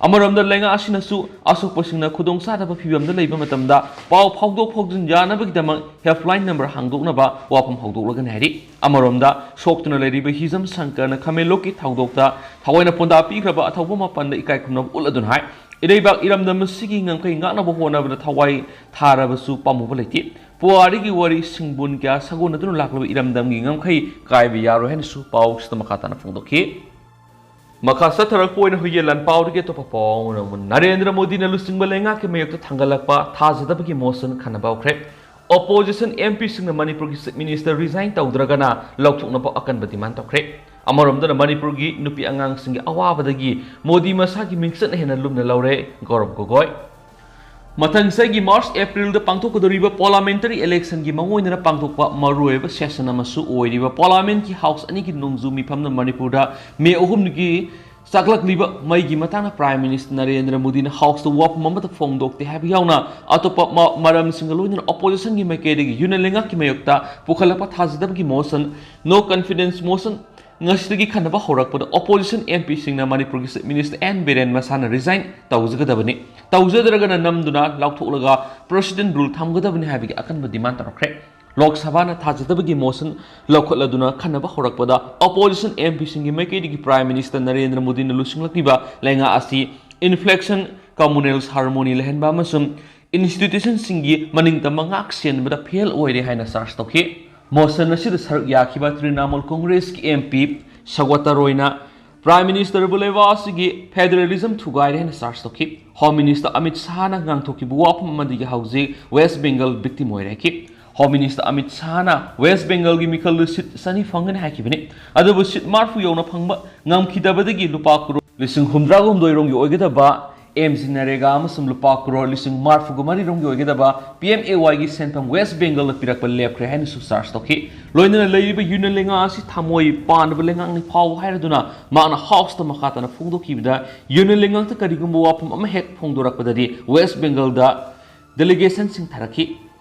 ꯑꯃꯔꯣꯝꯗ ꯂꯩꯉꯥꯛ ꯑꯁꯤꯅꯁꯨ ꯑꯁꯣꯛꯄꯁꯤꯡꯅ ꯈꯨꯗꯣꯡ ꯆꯥꯗꯕ ꯐꯤꯕꯝꯗ ꯂꯩꯕ ꯃꯇꯝꯗ ꯄꯥꯎ ꯐꯥꯎꯗꯣꯛ ꯐꯥꯎꯖꯤꯟ ꯌꯥꯅꯕꯒꯤꯗꯃꯛ ꯍꯦꯜꯞꯂꯥꯏꯟ ꯅꯝꯕꯔ ꯍꯥꯡꯗꯣꯛꯅꯕ ꯋꯥꯐꯝ ꯍꯧꯗꯣꯛꯂꯒꯅꯤ ꯍꯥꯏꯔꯤ꯫ ꯑꯃꯔꯣꯝꯗ ꯁꯣꯛꯇꯨꯅ ꯂꯩꯔꯤꯕ ꯍꯤꯖꯝ ꯁꯪꯀꯔꯅ ꯈꯥꯃꯦꯟꯂꯣꯛꯀꯤ ꯊꯧꯗꯣꯛꯇ ꯊꯑꯣꯏꯅ ꯄꯥꯎꯇꯥꯛ ꯄꯤꯈ꯭ꯔꯕ ꯑꯊꯧꯕ ꯃꯥꯄꯟꯗ ꯏꯀꯥꯏ ꯈꯨꯝꯅꯕ ꯎꯠꯂꯗꯨꯅ ꯍꯥꯏ, ꯏꯔꯩꯕꯥꯛ ꯏꯔꯝꯗꯝ ꯑꯁꯤꯒꯤ ꯉꯝꯈꯩ ꯉꯥꯛꯅꯕ ꯍꯣꯠꯅꯕꯗ ꯊꯋꯥꯏ ꯊꯥꯔꯕꯁꯨ ꯄꯥꯝꯃꯨꯕ ꯂꯩꯇꯦ꯫ ꯄꯨꯋꯥꯔꯤꯒꯤ ꯋꯥꯔꯤ ꯁꯤꯡꯕꯨꯟ ꯀꯌꯥ ꯁꯥꯒꯣꯟꯅꯗꯨꯅ ꯂꯥꯛꯂꯕ ꯏꯔꯝꯗꯝꯒꯤ ꯉꯝꯈꯩ ꯀꯥꯏꯕ ꯌꯥꯔꯣꯏ ꯍꯥꯏꯅꯁꯨ ꯄꯥꯎꯁꯤꯗ ꯃꯈꯥ ꯇꯥꯅ ꯐꯣꯡꯗꯣꯛꯈꯤ꯫ ꯃꯈꯥ ꯆꯠꯊꯔꯛꯄ ꯑꯣꯏꯅ ꯍꯨꯏꯌꯦꯟ ꯂꯥꯟꯄꯥꯎꯗꯒꯤ ꯑꯇꯣꯞꯄ ꯄꯥꯎ ꯑꯃꯅ, ꯅꯔꯦꯟꯗ꯭ꯔ ꯃꯣꯗꯤꯅ ꯂꯨꯆꯤꯡꯕ ꯂꯩꯉꯥꯛꯀꯤ ꯃꯥꯌꯣꯛꯇ ꯊꯥꯡꯒꯠꯂꯛꯄ ꯊꯥꯖꯗꯕꯒꯤ ꯃꯣꯁꯟ ꯈꯟꯅꯕ ꯍꯧꯈ꯭ꯔꯦ꯫ ꯑꯣꯄꯣꯖꯤꯁꯟ ꯑꯦꯝ ꯄꯤꯁꯤꯡꯅ ꯃꯅꯤꯄꯨꯔꯒꯤ ꯆꯤꯐ ꯃꯤꯅꯤꯁꯇꯔ ꯔꯤꯖꯥꯏꯟ ꯇꯧꯗ꯭ꯔꯒꯅ ꯂꯧꯊꯣꯛꯅꯕ ꯑꯀꯟꯕ ꯗꯤꯃꯥꯟ ꯇꯧꯈ꯭ꯔꯦ꯫ ꯑꯃꯔꯣꯝꯗꯅ ꯃꯅꯤꯄꯨꯔꯒꯤ ꯅꯨꯄꯤ ꯑꯉꯥꯡꯁꯤꯡꯒꯤ ꯑꯋꯥꯕꯗꯒꯤ ꯃꯣꯗꯤ ꯃꯁꯥꯒꯤ ꯃꯤꯡꯆꯠꯅ ꯍꯦꯟꯅ ꯂꯨꯝꯅ ꯂꯧꯔꯦ꯫ ꯒꯧꯔꯕ ꯒꯣꯒꯣꯏ꯫ ꯃꯊꯪ ꯆꯍꯤꯒꯤ ꯃꯥꯔꯆ ꯑꯦꯄ꯭ꯔꯤꯜꯗ ꯄꯥꯡꯊꯣꯛꯀꯗꯧꯔꯤꯕ ꯄꯥꯔꯂꯥꯃꯦꯟꯇꯔꯤ ꯏꯂꯦꯛꯁꯟꯒꯤ ꯃꯑꯣꯡ ꯑꯣꯏꯅ ꯄꯥꯡꯊꯣꯛꯄ ꯃꯔꯨꯑꯣꯏꯕ ꯁꯦꯁꯟ ꯑꯃꯁꯨ ꯑꯣꯏꯔꯤꯕ ꯄꯥꯔꯂꯥꯃꯦꯟꯠꯀꯤ ꯍꯥꯎꯁ ꯑꯅꯤꯒꯤ ꯅꯣꯡꯖꯨ ꯃꯤꯐꯝꯅ ꯃꯅꯤꯄꯨꯔꯗ ꯃꯦ ꯑꯍꯨꯝꯒꯤ ꯆꯥꯛꯂꯛꯂꯤꯕ ꯃꯩꯒꯤ ꯃꯇꯥꯡꯗ ꯄ꯭ꯔꯥꯏꯝ ꯃꯤꯅꯤꯁꯇꯔ ꯅꯔꯦꯟꯗ꯭ꯔ ꯃꯣꯗꯤꯅ ꯍꯥꯎꯁꯇ ꯋꯥꯐꯝ ꯑꯃꯠꯇ ꯐꯣꯡꯗꯣꯛꯇꯦ ꯍꯥꯏꯕ ꯌꯥꯎꯅ ꯑꯇꯣꯞꯄ ꯃ-, ꯃꯔꯝꯁꯤꯡꯒ ꯂꯣꯏꯅꯅ ꯑꯣꯄꯣꯖꯤꯁꯟꯒꯤ ꯃꯥꯏꯀꯩꯗꯒꯤ ꯌꯨꯅꯤꯌꯟ ꯂꯩꯉꯥꯛꯀꯤ ꯃꯥꯌꯣꯛꯇ ꯄꯨꯈꯠꯂꯛꯄ ꯊꯥꯖꯗꯕꯒꯤ ꯃꯣꯁꯟ, ꯅꯣ ꯀꯟꯐꯤꯗꯦꯟꯁ ꯃꯣꯁꯟ, ꯉꯁꯤꯗꯒꯤ ꯈꯟꯅꯕ ꯍꯧꯔꯛꯄꯗ ꯑꯣꯄꯣꯖꯤꯁꯟ ꯑꯦꯝ ꯄꯤꯁꯤꯡꯅ ꯃꯅꯤꯄꯨꯔꯒꯤ ꯆꯤꯐ ꯃꯤꯅꯤꯁꯇꯔ ꯑꯦꯟ ꯕꯤꯔꯦꯟ ꯃꯁꯥꯅ ꯔꯤꯖꯥꯏꯟ ꯇꯧꯖꯒꯗꯕꯅꯤ, ꯇꯧꯖꯗ꯭ꯔꯒꯅ ꯅꯝꯗꯨꯅ ꯂꯥꯎꯊꯣꯛꯂꯒ ꯄ꯭ꯔꯦꯁꯤꯗꯦꯟ ꯔꯨꯜ ꯊꯝꯒꯗꯕꯅꯤ ꯍꯥꯏꯕꯒꯤ ꯑꯀꯟꯕ ꯗꯤꯃꯥꯟ ꯇꯧꯔꯛꯈ꯭ꯔꯦ꯫ ꯂꯣꯛ ꯁꯚꯥꯅ ꯊꯥꯖꯗꯕꯒꯤ ꯃꯣꯁꯟ ꯂꯧꯈꯠꯂꯗꯨꯅ ꯈꯟꯅꯕ ꯍꯧꯔꯛꯄꯗ ꯑꯣꯄꯣꯖꯤꯁꯟ ꯑꯦꯝ ꯄꯤꯁꯤꯡꯒꯤ ꯃꯥꯏꯀꯩꯗꯒꯤ ꯄ꯭ꯔꯥꯏꯝ ꯃꯤꯅꯤꯁꯇꯔ ꯅꯔꯦꯟꯗ꯭ꯔ ꯃꯣꯗꯤꯅ ꯂꯨꯆꯤꯡꯂꯛꯂꯤꯕ ꯂꯩꯉꯥꯛ ꯑꯁꯤ ꯏꯟꯐ꯭ꯂꯦꯛꯁꯟ, ꯀꯝꯃꯨꯅꯦꯜ ꯍꯥꯔꯃꯣꯅꯤ ꯂꯩꯍꯟꯕ ꯑꯃꯁꯨꯡ ꯏꯟꯁꯇꯤꯇ꯭ꯌꯨꯁꯟꯁꯤꯡꯒꯤ ꯃꯅꯤꯡꯇꯝꯕ ꯉꯥꯛ ꯁꯦꯟꯕꯗ ꯐꯦꯜ ꯑꯣꯏꯔꯦ ꯍꯥꯏꯅ ꯆꯥꯔꯖ ꯇꯧꯈꯤ꯫ ꯃꯣꯁꯟ ꯑꯁꯤꯗ ꯁꯔꯨꯛ ꯌꯥꯈꯤꯕ ꯇ꯭ꯔꯤꯅꯥꯃꯨꯜ ꯀꯣꯡꯒ꯭ꯔꯦꯁꯀꯤ ꯑꯦꯝ ꯄꯤ ꯁꯒ꯭ꯋꯥꯇ ꯔꯣꯏꯅ ꯄ꯭ꯔꯥꯏꯝ ꯃꯤꯅꯤꯁꯇꯔꯕꯨ ꯂꯩꯕꯥꯛ ꯑꯁꯤꯒꯤ ꯐꯦꯗꯔꯦꯂꯤꯖꯝ ꯊꯨꯒꯥꯏꯔꯦ ꯍꯥꯏꯅ ꯆꯥꯔꯖ ꯇꯧꯈꯤ꯫ ꯍꯣꯝ ꯃꯤꯅꯤꯁꯇꯔ ꯑꯃꯤꯠ ꯁꯥꯍꯅ ꯉꯥꯡꯊꯣꯛꯈꯤꯕ ꯋꯥꯐꯝ ꯑꯃꯗꯒꯤ ꯍꯧꯖꯤꯛ ꯋꯦꯁ ꯕꯦꯡꯒꯜ ꯚꯤꯛꯇꯤꯝ ꯑꯣꯏꯔꯦ ꯍꯥꯏꯈꯤ꯫ ꯍꯣꯝ ꯃꯤꯅꯤꯁꯇꯔ ꯑꯃꯤꯠ ꯁꯥꯍꯅ ꯋꯦꯁ ꯕꯦꯡꯒꯜꯒꯤ ꯃꯤꯈꯜꯗ ꯁꯤꯠ ꯆꯅꯤ ꯐꯪꯒꯅꯤ ꯍꯥꯏꯈꯤꯕꯅꯤ꯫ ꯑꯗꯨꯕꯨ ꯁꯤꯠ ꯃꯔꯤꯐꯨ ꯌꯧꯅ ꯐꯪꯕ ꯉꯝꯈꯤꯗꯕꯗꯒꯤ ꯂꯨꯄꯥ ꯀ꯭ꯔꯣꯔ ꯂꯤꯁꯤꯡ ꯍꯨꯝꯗ꯭ꯔꯥꯒ ꯍꯨꯝꯗꯣꯏ ꯔꯣꯝꯒꯤ ꯑꯣꯏꯒꯗꯕ ꯑꯦꯝ ꯖꯤ ꯅꯔꯦꯒꯥ ꯑꯃꯁꯨꯡ ꯂꯨꯄꯥ ꯀ꯭ꯔꯣꯔ ꯂꯤꯁꯤꯡ ꯃꯔꯤꯐꯨꯒ ꯃꯔꯤ ꯔꯣꯝꯒꯤ ꯑꯣꯏꯒꯗꯕ ꯄꯤ ꯑꯦꯝ ꯑꯦ ꯋꯥꯏꯒꯤ ꯁꯦꯟꯐꯝ ꯋꯦꯁ ꯕꯦꯡꯒꯜꯗ ꯄꯤꯔꯛꯄ ꯂꯦꯞꯈ꯭ꯔꯦ ꯍꯥꯏꯅꯁꯨ ꯆꯥꯔꯖ ꯇꯧꯈꯤ꯫ ꯂꯣꯏꯅꯅ ꯂꯩꯔꯤꯕ ꯌꯨꯅꯤꯌꯟ ꯂꯩꯉꯥꯛ ꯑꯁꯤ ꯊꯃꯣꯏ ꯄꯥꯟꯗꯕ ꯂꯩꯉꯥꯛꯅꯤ ꯐꯥꯎ ꯍꯥꯏꯔꯗꯨꯅ ꯃꯍꯥꯛꯅ ꯍꯥꯎꯁꯇ ꯃꯈꯥ ꯇꯥꯅ ꯐꯣꯡꯗꯣꯛꯈꯤꯕꯗ, ꯌꯨꯅꯤꯌꯟ ꯂꯩꯉꯥꯛꯇ ꯀꯔꯤꯒꯨꯝꯕ ꯋꯥꯐꯝ ꯑꯃ ꯍꯦꯛ ꯐꯣꯡꯗꯣꯔꯛꯄꯗꯗꯤ ꯋꯦꯁ ꯕꯦꯡꯒꯜꯗ ꯗꯦꯂꯤꯒꯦꯁꯟꯁꯤꯡ ꯊꯥꯔꯛꯈꯤ꯫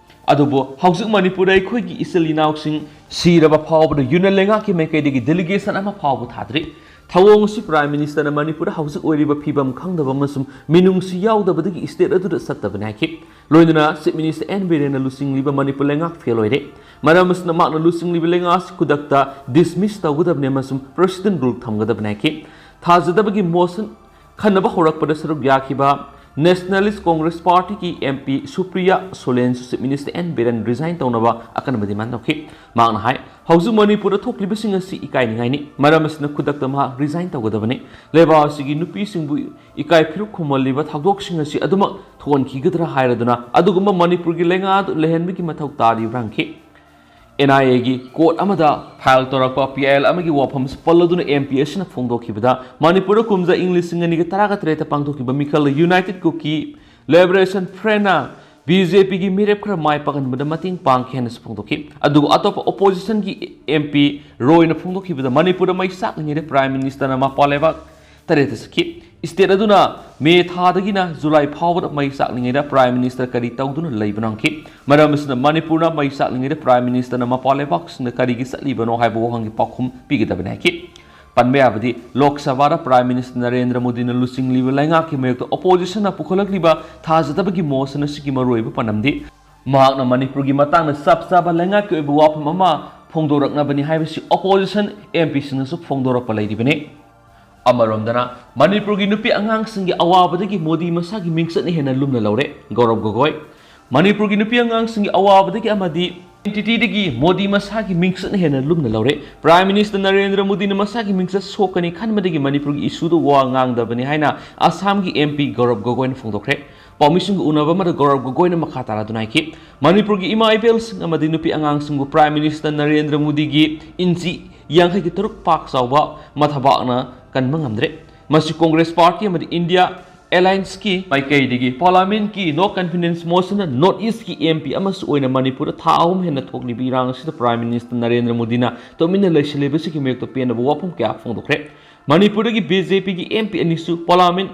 ꯑꯗꯨꯕꯨ ꯍꯧꯖꯤꯛ ꯃꯅꯤꯄꯨꯔꯗ ꯑꯩꯈꯣꯏꯒꯤ ꯏꯆꯤꯜ ꯏꯅꯥꯎꯁꯤꯡ ꯁꯤꯔꯕ ꯐꯥꯎꯕꯗ ꯌꯨꯅꯤꯌꯟ ꯂꯩꯉꯥꯛꯀꯤ ꯃꯥꯏꯀꯩꯗꯒꯤ ꯗꯦꯂꯤꯒꯦꯁꯟ ꯑꯃ ꯐꯥꯎꯕ ꯊꯥꯗ꯭ꯔꯤ꯫ ꯊꯧꯑꯣꯡ ꯑꯁꯤ ꯄ꯭ꯔꯥꯏꯝ ꯃꯤꯅꯤꯁꯇꯔꯅ ꯃꯅꯤꯄꯨꯔꯗ ꯍꯧꯖꯤꯛ ꯑꯣꯏꯔꯤꯕ ꯐꯤꯕꯝ ꯈꯪꯗꯕ ꯑꯃꯁꯨꯡ ꯃꯤꯅꯨꯡꯁꯤ ꯌꯥꯎꯗꯕꯗꯒꯤ ꯁ꯭ꯇꯦꯠ ꯑꯗꯨꯗ ꯆꯠꯇꯕꯅꯤ ꯍꯥꯏꯈꯤ꯫ ꯂꯣꯏꯅꯅ ꯆꯤꯐ ꯃꯤꯅꯤꯁꯇꯔ ꯑꯦꯟ ꯕꯤꯔꯦꯟꯅ ꯂꯨꯆꯤꯡꯂꯤꯕ ꯃꯅꯤꯄꯨꯔ ꯂꯩꯉꯥꯛ ꯐꯦꯜ ꯑꯣꯏꯔꯦ꯫ ꯃꯔꯝ ꯑꯁꯤꯅ ꯃꯍꯥꯛꯅ ꯂꯨꯆꯤꯡꯂꯤꯕ ꯂꯩꯉꯥꯛ ꯑꯁꯤ ꯈꯨꯗꯛꯇ ꯗꯤꯁꯃꯤꯁ ꯇꯧꯒꯗꯕꯅꯤ ꯑꯃꯁꯨꯡ ꯄ꯭ꯔꯦꯁꯤꯗꯦꯟ ꯔꯨꯜ ꯊꯝꯒꯗꯕꯅꯤ ꯍꯥꯏꯈꯤ꯫ ꯊꯥꯖꯗꯕꯒꯤ ꯃꯣꯁꯟ ꯈꯟꯅꯕ ꯍꯧꯔꯛꯄꯗ ꯁꯔꯨꯛ ꯌꯥꯈꯤꯕ ꯅꯦꯁꯅꯦꯂꯤꯁ ꯀꯣꯡꯒ꯭ꯔꯦꯁ ꯄꯥꯔꯇꯤꯒꯤ ꯑꯦꯝ ꯄꯤ ꯁꯨꯄ꯭ꯔꯤꯌꯥ ꯁꯨꯂꯦꯟꯁꯨ chief minister N Biren resign ꯇꯧꯅꯕ ꯑꯀꯟꯕ ꯗꯤꯃꯥꯟ ꯇꯧꯈꯤ꯫ ꯃꯍꯥꯛꯅ ꯍꯥꯏ, ꯍꯧꯖꯤꯛ ꯃꯅꯤꯄꯨꯔꯗ ꯊꯣꯛꯂꯤꯕꯁꯤꯡ ꯑꯁꯤ ꯏꯀꯥꯏꯅꯤꯡꯉꯥꯏꯅꯤ꯫ ꯃꯔꯝ ꯑꯁꯤꯅ ꯈꯨꯗꯛꯇ ꯃꯍꯥꯛ ꯔꯤꯖꯥꯏꯟ ꯇꯧꯒꯗꯕꯅꯤ꯫ ꯂꯩꯕꯥꯛ ꯑꯁꯤꯒꯤ ꯅꯨꯄꯤꯁꯤꯡꯕꯨ ꯏꯀꯥꯏ ꯐꯤꯔꯨꯛ ꯈꯨꯝꯍꯜꯂꯤꯕ ꯊꯧꯗꯣꯛꯁꯤꯡ ꯑꯁꯤ ꯑꯗꯨꯃꯛ ꯊꯣꯛꯍꯟꯈꯤꯒꯗ꯭ꯔꯥ ꯍꯥꯏꯔꯗꯨꯅ ꯑꯗꯨꯒꯨꯝꯕ ꯃꯅꯤꯄꯨꯔꯒꯤ ꯂꯩꯉꯥꯛ ꯑꯗꯨ ꯂꯩꯍꯟꯕꯒꯤ ꯃꯊꯧ ꯇꯥꯔꯤꯕ꯭ꯔꯥ ꯍꯪꯈꯤ꯫ ꯑꯦꯟ ꯑꯥꯏ ꯑꯦꯒꯤ ꯀꯣꯔꯠ ꯑꯃꯗ ꯐꯥꯏꯜ ꯇꯧꯔꯛꯄ ꯄꯤ ꯑꯥꯏ ꯑꯦꯜ ꯑꯃꯒꯤ ꯋꯥꯐꯝ ꯑꯁꯤ ꯄꯜꯂꯗꯨꯅ ꯑꯦꯝ ꯄꯤ ꯑꯁꯤꯅ ꯐꯣꯡꯗꯣꯛꯈꯤꯕꯗ, ꯃꯅꯤꯄꯨꯔꯗ ꯀꯨꯝꯖꯥ ꯏꯪ ꯂꯤꯁꯤꯡ ꯑꯅꯤꯒ ꯇꯔꯥꯒ ꯇꯔꯦꯠꯇ ꯄꯥꯡꯊꯣꯛꯈꯤꯕ ꯃꯤꯈꯜꯗ United Kuki Liberation Front ꯅ ꯕꯤ ꯖꯦ ꯄꯤꯒꯤ ꯃꯤꯔꯦꯞ ꯈꯔ ꯃꯥꯏ ꯄꯥꯛꯍꯟꯕꯗ ꯃꯇꯦꯡ ꯄꯥꯡꯈꯤ ꯍꯥꯏꯅꯁꯨ ꯐꯣꯡꯗꯣꯛꯈꯤ꯫ ꯑꯗꯨꯒ ꯑꯇꯣꯞꯄ ꯑꯣꯄꯣꯖꯤꯁꯟꯒꯤ ꯑꯦꯝ ꯄꯤ ꯔꯣꯏꯅ ꯐꯣꯡꯗꯣꯛꯈꯤꯕꯗ, ꯃꯅꯤꯄꯨꯔꯗ ꯃꯩ ꯆꯥꯛꯂꯤꯉꯩꯗ ꯄ꯭ꯔꯥꯏꯝ ꯃꯤꯅꯤꯁꯇꯔꯅ ꯃꯄꯥꯟ ꯂꯩꯕꯥꯛ ꯇꯔꯦꯠꯇ ꯆꯠꯈꯤ꯫ ꯁ꯭ꯇꯦꯠ ꯑꯗꯨꯅ ꯃꯦ ꯊꯥꯗꯒꯤꯅ ꯖꯨꯂꯥꯏ ꯐꯥꯎꯕꯗ ꯃꯩ ꯆꯥꯛꯂꯤꯉꯩꯗ ꯄ꯭ꯔꯥꯏꯝ ꯃꯤꯅꯤꯁꯇꯔ ꯀꯔꯤ ꯇꯧꯗꯨꯅ ꯂꯩꯕꯅꯣ ꯍꯪꯈꯤ꯫ ꯃꯔꯝ ꯑꯁꯤꯅ ꯃꯅꯤꯄꯨꯔꯅ ꯃꯩ ꯆꯥꯛꯂꯤꯉꯩꯗ ꯄ꯭ꯔꯥꯏꯝ ꯃꯤꯅꯤꯁꯇꯔꯅ ꯃꯄꯥꯟ ꯂꯩꯕꯥꯛꯁꯤꯡꯗ ꯀꯔꯤꯒꯤ ꯆꯠꯂꯤꯕꯅꯣ ꯍꯥꯏꯕ ꯋꯥꯍꯪꯒꯤ ꯄꯥꯎꯈꯨꯝ ꯄꯤꯒꯗꯕꯅꯤ ꯍꯥꯏꯈꯤ꯫ ꯄꯟꯕ ꯌꯥꯕꯗꯤ, ꯂꯣꯛ ꯁꯚꯥꯗ ꯄ꯭ꯔꯥꯏꯝ ꯃꯤꯅꯤꯁꯇꯔ ꯅꯔꯦꯟꯗ꯭ꯔ ꯃꯣꯗꯤꯅ ꯂꯨꯆꯤꯡꯂꯤꯕ ꯂꯩꯉꯥꯛꯀꯤ ꯃꯥꯌꯣꯛꯇ ꯑꯣꯄꯣꯖꯤꯁꯟꯅ ꯄꯨꯈꯠꯂꯛꯂꯤꯕ ꯊꯥꯖꯗꯕꯒꯤ ꯃꯣꯁꯟ ꯑꯁꯤꯒꯤ ꯃꯔꯨꯑꯣꯏꯕ ꯄꯥꯟꯗꯝꯗꯤ ꯃꯍꯥꯛꯅ ꯃꯅꯤꯄꯨꯔꯒꯤ ꯃꯇꯥꯡꯗ ꯆꯞ ꯆꯥꯕ ꯂꯩꯉꯥꯛꯀꯤ ꯑꯣꯏꯕ ꯋꯥꯐꯝ ꯑꯃ ꯐꯣꯡꯗꯣꯔꯛꯅꯕꯅꯤ ꯍꯥꯏꯕꯁꯤ ꯑꯣꯄꯣꯖꯤꯁꯟ ꯑꯦꯝ ꯄꯤꯁꯤꯡꯅꯁꯨ ꯐꯣꯡꯗꯣꯔꯛꯄ ꯂꯩꯔꯤꯕꯅꯤ꯫ ꯑꯃꯔꯣꯝꯗꯅ, ꯃꯅꯤꯄꯨꯔꯒꯤ ꯅꯨꯄꯤ ꯑꯉꯥꯡꯁꯤꯡꯒꯤ ꯑꯋꯥꯕꯗꯒꯤ ꯃꯣꯗꯤ ꯃꯁꯥꯒꯤ ꯃꯤꯡꯆꯠꯅ ꯍꯦꯟꯅ ꯂꯨꯝꯅ ꯂꯧꯔꯦ꯫ ꯒꯧꯔꯕ ꯒꯣꯒꯣꯏ꯫ ꯃꯅꯤꯄꯨꯔꯒꯤ ꯅꯨꯄꯤ ꯑꯉꯥꯡꯁꯤꯡꯒꯤ ꯑꯋꯥꯕꯗꯒꯤ ꯑꯃꯗꯤ ꯏꯗꯦꯟꯇꯤꯇꯤꯗꯒꯤ ꯃꯣꯗꯤ ꯃꯁꯥꯒꯤ ꯃꯤꯡꯆꯠꯅ ꯍꯦꯟꯅ ꯂꯨꯝꯅ ꯂꯧꯔꯦ꯫ ꯄ꯭ꯔꯥꯏꯝ ꯃꯤꯅꯤꯁꯇꯔ ꯅꯔꯦꯟꯗ꯭ꯔ ꯃꯣꯗꯤꯅ ꯃꯁꯥꯒꯤ ꯃꯤꯡꯆꯠ ꯁꯣꯛꯀꯅꯤ ꯈꯟꯕꯗꯒꯤ ꯃꯅꯤꯄꯨꯔꯒꯤ ꯏꯁꯨꯗ ꯋꯥ ꯉꯥꯡꯗꯕꯅꯤ ꯍꯥꯏꯅ ꯑꯁꯥꯝꯒꯤ ꯑꯦꯝ ꯄꯤ ꯒꯧꯔꯕ ꯒꯣꯒꯣꯏꯅ ꯐꯣꯡꯗꯣꯛꯈ꯭ꯔꯦ꯫ ꯄꯥꯎꯃꯤꯁꯤꯡꯒ ꯎꯅꯕ ꯑꯃꯗ ꯒꯧꯔꯕ ꯒꯣꯒꯣꯏꯅ ꯃꯈꯥ ꯇꯥꯅ ꯑꯗꯨꯅ ꯍꯥꯏꯈꯤ, ꯃꯅꯤꯄꯨꯔꯒꯤ ꯏꯃꯥ ꯏꯕꯦꯜꯁꯤꯡ ꯑꯃꯗꯤ ꯅꯨꯄꯤ ꯑꯉꯥꯡꯁꯤꯡꯕꯨ ꯄ꯭ꯔꯥꯏꯝ ꯃꯤꯅꯤꯁꯇꯔ ꯅꯔꯦꯟꯗ꯭ꯔ ꯃꯣꯗꯤꯒꯤ ꯏꯟꯆꯤ ꯌꯥꯡꯈꯩꯒꯤ ꯇꯔꯨꯛ ꯄꯥꯛ ꯆꯥꯎꯕ ꯃꯊꯕꯥꯛꯅ ꯀꯟꯕ ꯉꯝꯗ꯭ꯔꯦ꯫ ꯃꯁꯤ ꯀꯣꯡꯒ꯭ꯔꯦꯁ ꯄꯥꯔꯇꯤ ꯑꯃꯗꯤ ꯏꯟꯗꯤꯌꯥ ꯑꯦꯂꯥꯏꯟꯁꯀꯤ ꯃꯥꯏꯀꯩꯗꯒꯤ ꯄꯥꯔꯂꯥꯃꯦꯟꯠꯀꯤ no confidence motion ꯅ ꯅꯣꯔꯠ ꯏꯁ꯭ꯠꯀꯤ ꯑꯦꯝ ꯄꯤ ꯑꯃꯁꯨ ꯑꯣꯏꯅ ꯃꯅꯤꯄꯨꯔꯗ ꯊꯥ ꯑꯍꯨꯝ ꯍꯦꯟꯅ ꯊꯣꯛꯂꯤꯕ ꯏꯔꯥꯡ ꯑꯁꯤꯗ ꯄ꯭ꯔꯥꯏꯝ ꯃꯤꯅꯤꯁꯇꯔ ꯅꯔꯦꯟꯗ꯭ꯔ ꯃꯣꯗꯤꯅ ꯇꯨꯃꯤꯟꯅ ꯂꯩꯁꯤꯜꯂꯤꯕꯁꯤꯒꯤ ꯃꯥꯌꯣꯛꯇ ꯄꯦꯟꯗꯕ ꯋꯥꯐꯝ ꯀꯌꯥ ꯐꯣꯡꯗꯣꯛꯈ꯭ꯔꯦ꯫ ꯃꯅꯤꯄꯨꯔꯗꯒꯤ ꯕꯤ ꯖꯦ ꯄꯤꯒꯤ ꯑꯦꯝ ꯄꯤ ꯑꯅꯤꯁꯨ ꯄꯥꯔꯂꯥꯃꯦꯟꯠ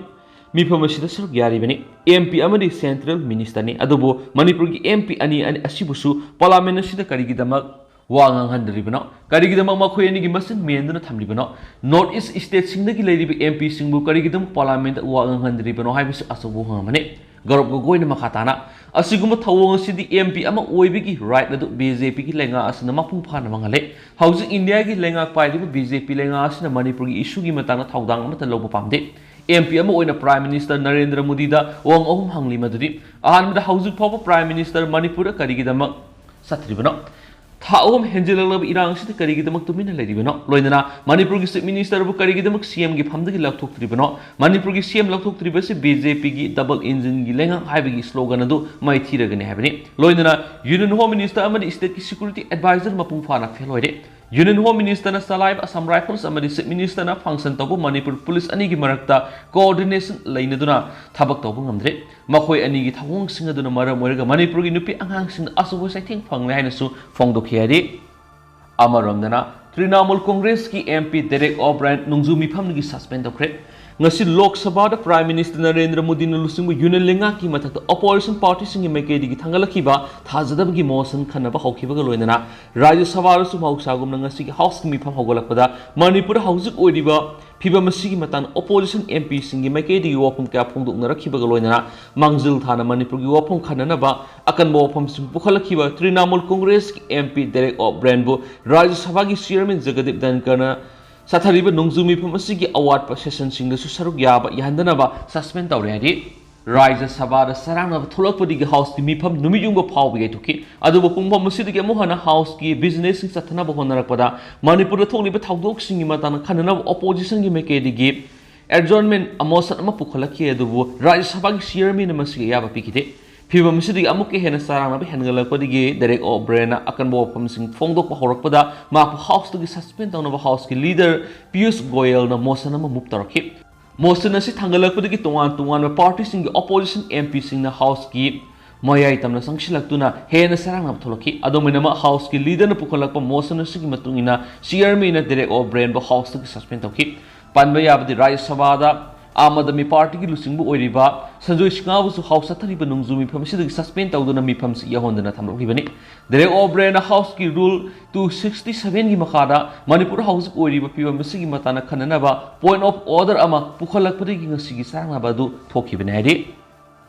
ꯃꯤꯐꯝ ꯑꯁꯤꯗ ꯁꯔꯨꯛ ꯌꯥꯔꯤꯕꯅꯤ꯫ ꯑꯦꯝ ꯄꯤ ꯑꯃꯗꯤ ꯁꯦꯟꯇ꯭ꯔꯦꯜ ꯃꯤꯅꯤꯁꯇꯔꯅꯤ꯫ ꯑꯗꯨꯕꯨ ꯃꯅꯤꯄꯨꯔꯒꯤ ꯑꯦꯝ ꯄꯤ ꯑꯅꯤ, ꯑꯅꯤ ꯑꯁꯤꯕꯨꯁꯨ ꯄꯥꯔꯂꯥꯃꯦꯟꯠ ꯑꯁꯤꯗ ꯀꯔꯤꯒꯤꯗꯃꯛ ꯋꯥ ꯉꯥꯡꯍꯟꯗ꯭ꯔꯤꯕꯅꯣ? ꯀꯔꯤꯒꯤꯗꯃꯛ ꯃꯈꯣꯏ ꯑꯅꯤꯒꯤ ꯃꯆꯤꯟ ꯃꯦꯟꯗꯨꯅ ꯊꯝꯂꯤꯕꯅꯣ? ꯅꯣꯔꯠ ꯏꯁ꯭ꯠ ꯁ꯭ꯇꯦꯠꯁꯤꯡꯗꯒꯤ ꯂꯩꯔꯤꯕ ꯑꯦꯝ ꯄꯤꯁꯤꯡꯕꯨ ꯀꯔꯤꯒꯤꯗꯃꯛ ꯄꯥꯔꯂꯥꯃꯦꯟꯠꯇ ꯋꯥ ꯉꯥꯡꯍꯟꯗ꯭ꯔꯤꯕꯅꯣ ꯍꯥꯏꯕꯁꯤ ꯑꯆꯧꯕ ꯋꯥꯍꯪ ꯑꯃꯅꯤ꯫ ꯒꯧꯔꯕ ꯒꯣꯒꯣꯏꯅ ꯃꯈꯥ ꯇꯥꯅ, ꯑꯁꯤꯒꯨꯝꯕ ꯊꯧꯑꯣꯡ ꯑꯁꯤꯗꯤ ꯑꯦꯝ ꯄꯤ ꯑꯃ ꯑꯣꯏꯕꯒꯤ ꯔꯥꯏꯠ ꯑꯗꯨ ꯕꯤ ꯖꯦ ꯄꯤꯒꯤ ꯂꯩꯉꯥꯛ ꯑꯁꯤꯅ ꯃꯄꯨꯡ ꯐꯥꯅ ꯃꯥꯡꯍꯜꯂꯦ꯫ ꯍꯧꯖꯤꯛ ꯏꯟꯗꯤꯌꯥꯒꯤ ꯂꯩꯉꯥꯛ ꯄꯥꯏꯔꯤꯕ ꯕꯤ ꯖꯦ ꯄꯤ ꯂꯩꯉꯥꯛ ꯑꯁꯤꯅ ꯃꯅꯤꯄꯨꯔꯒꯤ ꯏꯁꯨꯒꯤ ꯃꯇꯥꯡꯗ ꯊꯧꯗꯥꯡ ꯑꯃꯠꯇ ꯂꯧꯕ ꯄꯥꯝꯗꯦ꯫ ꯑꯦꯝ ꯄꯤ ꯑꯃ ꯑꯣꯏꯅ ꯄ꯭ꯔꯥꯏꯝ ꯃꯤꯅꯤꯁꯇꯔ ꯅꯔꯦꯟꯗ꯭ꯔ ꯃꯣꯗꯤꯗ ꯋꯥꯍꯪ ꯑꯍꯨꯝ ꯍꯪꯂꯤ, ꯃꯗꯨꯗꯤ, ꯑꯍꯥꯟꯕꯗ, ꯍꯧꯖꯤꯛ ꯐꯥꯎꯕ ꯄ꯭ꯔꯥꯏꯝ ꯃꯤꯅꯤꯁꯇꯔ ꯃꯅꯤꯄꯨꯔꯗ ꯀꯔꯤꯒꯤꯗꯃꯛ ꯆꯠꯇ꯭ꯔꯤꯕꯅꯣ? ꯊꯥ ꯑꯍꯨꯝ ꯍꯦꯟꯖꯤꯜꯂꯛꯂꯕ ꯏꯔꯥꯡ ꯑꯁꯤꯗ ꯀꯔꯤꯒꯤꯗꯃꯛ ꯇꯨꯃꯤꯟꯅ ꯂꯩꯔꯤꯕꯅꯣ? ꯂꯣꯏꯅꯅ ꯃꯅꯤꯄꯨꯔꯒꯤ Chief Minister ꯕꯨ ꯀꯔꯤꯒꯤꯗꯃꯛ C M ꯒꯤ ꯐꯝꯗꯒꯤ ꯂꯧꯊꯣꯛꯇ꯭ꯔꯤꯕꯅꯣ? ꯃꯅꯤꯄꯨꯔꯒꯤ C M ꯂꯧꯊꯣꯛꯇ꯭ꯔꯤꯕ ꯑꯁꯤ B J P ꯒꯤ double engine ꯒꯤ ꯂꯩꯉꯥꯛ ꯍꯥꯏꯕꯒꯤ slogan ꯑꯗꯨ ꯃꯥꯏꯊꯤꯔꯒꯅꯤ ꯍꯥꯏꯕꯅꯤ꯫ ꯂꯣꯏꯅꯅ Union Home Minister ꯑꯃꯗꯤ State ꯀꯤ Security Advisor ꯃꯄꯨꯡ ꯐꯥꯅ fail ꯑꯣꯏꯔꯦ꯫ Union Home Minister ꯅ ꯆꯂꯥꯏꯕ Assam Rifles ꯑꯃꯗꯤ Chief Minister ꯅ function ꯇꯧꯕ ꯃꯅꯤꯄꯨꯔ Police ꯑꯅꯤꯒꯤ ꯃꯔꯛꯇ coordination ꯂꯩꯅꯗꯨꯅ ꯊꯕꯛ ꯇꯧꯕ ꯉꯝꯗ꯭ꯔꯦ꯫ ꯃꯈꯣꯏ ꯑꯅꯤꯒꯤ ꯊꯧꯑꯣꯡꯁꯤꯡ ꯑꯗꯨꯅ ꯃꯔꯝ ꯑꯣꯏꯔꯒ ꯃꯅꯤꯄꯨꯔꯒꯤ ꯅꯨꯄꯤ ꯑꯉꯥꯡꯁꯤꯡꯗ ꯑꯆꯧꯕ ꯆꯩꯊꯦꯡ ꯐꯪꯂꯦ ꯍꯥꯏꯅꯁꯨ ꯐꯣꯡꯗꯣꯛꯈꯤ ꯍꯥꯏꯔꯤ꯫ ꯑꯃꯔꯣꯝꯗꯅ, Trinamool ꯀꯣꯡꯒ꯭ꯔꯦꯁꯀꯤ M P Derek O'Brien ꯅꯣꯡꯖꯨ ꯃꯤꯐꯝꯗꯒꯤ suspend ꯇꯧꯈ꯭ꯔꯦ꯫ ꯉꯁꯤ ꯂꯣꯛ ꯁꯚꯥꯗ Prime Minister ꯅꯔꯦꯟꯗ꯭ꯔ ꯃꯣꯗꯤꯅ ꯂꯨꯆꯤꯡꯕ Union ꯂꯩꯉꯥꯛꯀꯤ ꯃꯊꯛꯇ opposition party ꯁꯤꯡꯒꯤ ꯃꯥꯏꯀꯩꯗꯒꯤ ꯊꯥꯡꯒꯠꯂꯛꯈꯤꯕ ꯊꯥꯖꯗꯕꯒꯤ motion ꯈꯟꯅꯕ ꯍꯧꯈꯤꯕꯒ ꯂꯣꯏꯅꯅ ꯔꯥꯖ꯭ꯌ ꯁꯚꯥꯗꯁꯨ ꯃꯍꯧꯁꯥꯒꯨꯝꯅ ꯉꯁꯤꯒꯤ House ꯀꯤ ꯃꯤꯐꯝ ꯍꯧꯒꯠꯂꯛꯄꯗ ꯃꯅꯤꯄꯨꯔꯗ ꯍꯧꯖꯤꯛ ꯑꯣꯏꯔꯤꯕ ꯐꯤꯚꯝ ꯑꯁꯤꯒꯤ ꯃꯇꯥꯡꯗ opposition M P ꯁꯤꯡꯒꯤ ꯃꯥꯏꯀꯩꯗꯒꯤ ꯋꯥꯐꯝ ꯀꯌꯥ ꯐꯣꯡꯗꯣꯛꯅꯔꯛꯈꯤꯕꯒ ꯂꯣꯏꯅꯅ ꯃꯥꯡꯖꯤꯜ ꯊꯥꯅ ꯃꯅꯤꯄꯨꯔꯒꯤ ꯋꯥꯐꯝ ꯈꯟꯅꯅꯕ ꯑꯀꯟꯕ ꯋꯥꯐꯝꯁꯤꯡ ꯄꯨꯈꯠꯂꯛꯈꯤꯕ Trinamool ꯀꯣꯡꯒ꯭ꯔꯦꯁꯀꯤ M P Derek O'Brien ꯕꯨ ꯔꯥꯖ꯭ꯌ ꯁꯚꯥꯒꯤ Chairman ꯖꯒꯗꯤꯞ ꯙꯟꯀꯔꯅ ꯆꯠꯊꯔꯤꯕ ꯅꯣꯡꯖꯨ ꯃꯤꯐꯝ ꯑꯁꯤꯒꯤ ꯑꯋꯥꯠꯄ session ꯁꯤꯡꯗꯁꯨ ꯁꯔꯨꯛ ꯌꯥꯕ ꯌꯥꯍꯟꯗꯅꯕ suspend ꯇꯧꯔꯦ ꯍꯥꯏꯔꯤ꯫ ꯔꯥꯖ꯭ꯌ ꯁꯚꯥꯗ ꯆꯔꯥꯡꯅꯕ ꯊꯣꯛꯂꯛꯄꯗꯒꯤ House ꯀꯤ ꯃꯤꯐꯝ ꯅꯨꯃꯤꯠ ꯌꯨꯡꯕ ꯐꯥꯎꯕ ꯌꯩꯊꯣꯛꯈꯤ꯫ ꯑꯗꯨꯕꯨ ꯄꯨꯡꯐꯝ ꯑꯁꯤꯗꯒꯤ ꯑꯃꯨꯛ ꯍꯟꯅ House ꯀꯤ business ꯁꯤꯡ ꯆꯠꯊꯅꯕ ꯍꯣꯠꯅꯔꯛꯄꯗ ꯃꯅꯤꯄꯨꯔꯗ ꯊꯣꯛꯂꯤꯕ ꯊꯧꯗꯣꯛꯁꯤꯡꯒꯤ ꯃꯇꯥꯡꯗ ꯈꯟꯅꯅꯕ opposition ꯒꯤ ꯃꯥꯏꯀꯩꯗꯒꯤ adjournment motion ꯑꯃ ꯄꯨꯈꯠꯂꯛꯈꯤ, ꯑꯗꯨꯕꯨ ꯔꯥꯖ꯭ꯌ ꯁꯚꯥꯒꯤ Chairman ꯅ ꯃꯁꯤꯒꯤ ꯑꯌꯥꯕ ꯄꯤꯈꯤꯗꯦ꯫ ꯐꯤꯚꯝ ꯑꯁꯤꯗꯒꯤ ꯑꯃꯨꯛꯀ ꯍꯦꯟꯅ ꯆꯔꯥꯡꯅꯕ ꯍꯦꯟꯒꯠꯂꯛꯄꯗꯒꯤ Derek O'Brien ꯅ ꯑꯀꯟꯕ ꯋꯥꯐꯝꯁꯤꯡ ꯐꯣꯡꯗꯣꯛꯄ ꯍꯧꯔꯛꯄꯗ ꯃꯍꯥꯛꯄꯨ House ꯇꯒꯤ suspend ꯇꯧꯅꯕ House ꯀꯤ leader ꯄꯤꯌꯨꯁ ꯒꯣꯌꯜꯅ motion ꯑꯃ move ꯇꯧꯔꯛꯈꯤ꯫ Motion ꯑꯁꯤ ꯊꯥꯡꯒꯠꯂꯛꯄꯗꯒꯤ ꯇꯣꯉꯥꯟ ꯇꯣꯉꯥꯟꯕ party ꯁꯤꯡꯒꯤ opposition M P ꯁꯤꯡꯅ House ꯀꯤ ꯃꯌꯥꯏ ꯇꯝꯅ ꯆꯪꯁꯤꯜꯂꯛꯇꯨꯅ ꯍꯦꯟꯅ ꯆꯔꯥꯡꯅꯕ ꯊꯣꯛꯂꯛꯈꯤ꯫ ꯑꯗꯨꯝ ꯑꯣꯏꯅꯃꯛ, House ꯀꯤ leader ꯅ ꯄꯨꯈꯠꯂꯛꯄ motion ꯑꯁꯤꯒꯤ ꯃꯇꯨꯡ ꯏꯟꯅ Chairman ꯅ Derek O'Brien ꯕꯨ House ꯇꯒꯤ suspend ꯇꯧꯈꯤ꯫ ꯄꯟꯕ ꯌꯥꯕꯗꯤ, ꯔꯥꯖ꯭ꯌ ꯁꯚꯥꯗ ꯑꯥꯝ ꯑꯥꯗꯃꯤ party ꯒꯤ ꯂꯨꯆꯤꯡꯕ ꯑꯣꯏꯔꯤꯕ ꯁꯟꯖꯣꯏ ꯁꯤꯡꯍꯕꯨꯁꯨ House ꯆꯠꯊꯔꯤꯕ ꯅꯣꯡꯖꯨ ꯃꯤꯐꯝ ꯑꯁꯤꯗꯒꯤ suspend ꯇꯧꯗꯨꯅ ꯃꯤꯐꯝꯁꯤ ꯌꯥꯎꯍꯟꯗꯅ ꯊꯝꯂꯛꯂꯤꯕꯅꯤ꯫ Derek O'Brien ꯅ House ꯀꯤ Rule two sixty seven ꯒꯤ ꯃꯈꯥꯗ ꯃꯅꯤꯄꯨꯔ ꯍꯧꯖꯤꯛ ꯑꯣꯏꯔꯤꯕ ꯐꯤꯚꯝ ꯑꯁꯤꯒꯤ ꯃꯇꯥꯡꯗ ꯈꯟꯅꯅꯕ point of order ꯑꯃ ꯄꯨꯈꯠꯂꯛꯄꯗꯒꯤ ꯉꯁꯤꯒꯤ ꯆꯔꯥꯡꯅꯕ ꯑꯗꯨ ꯊꯣꯛꯈꯤꯕꯅꯤ ꯍꯥꯏꯔꯤ꯫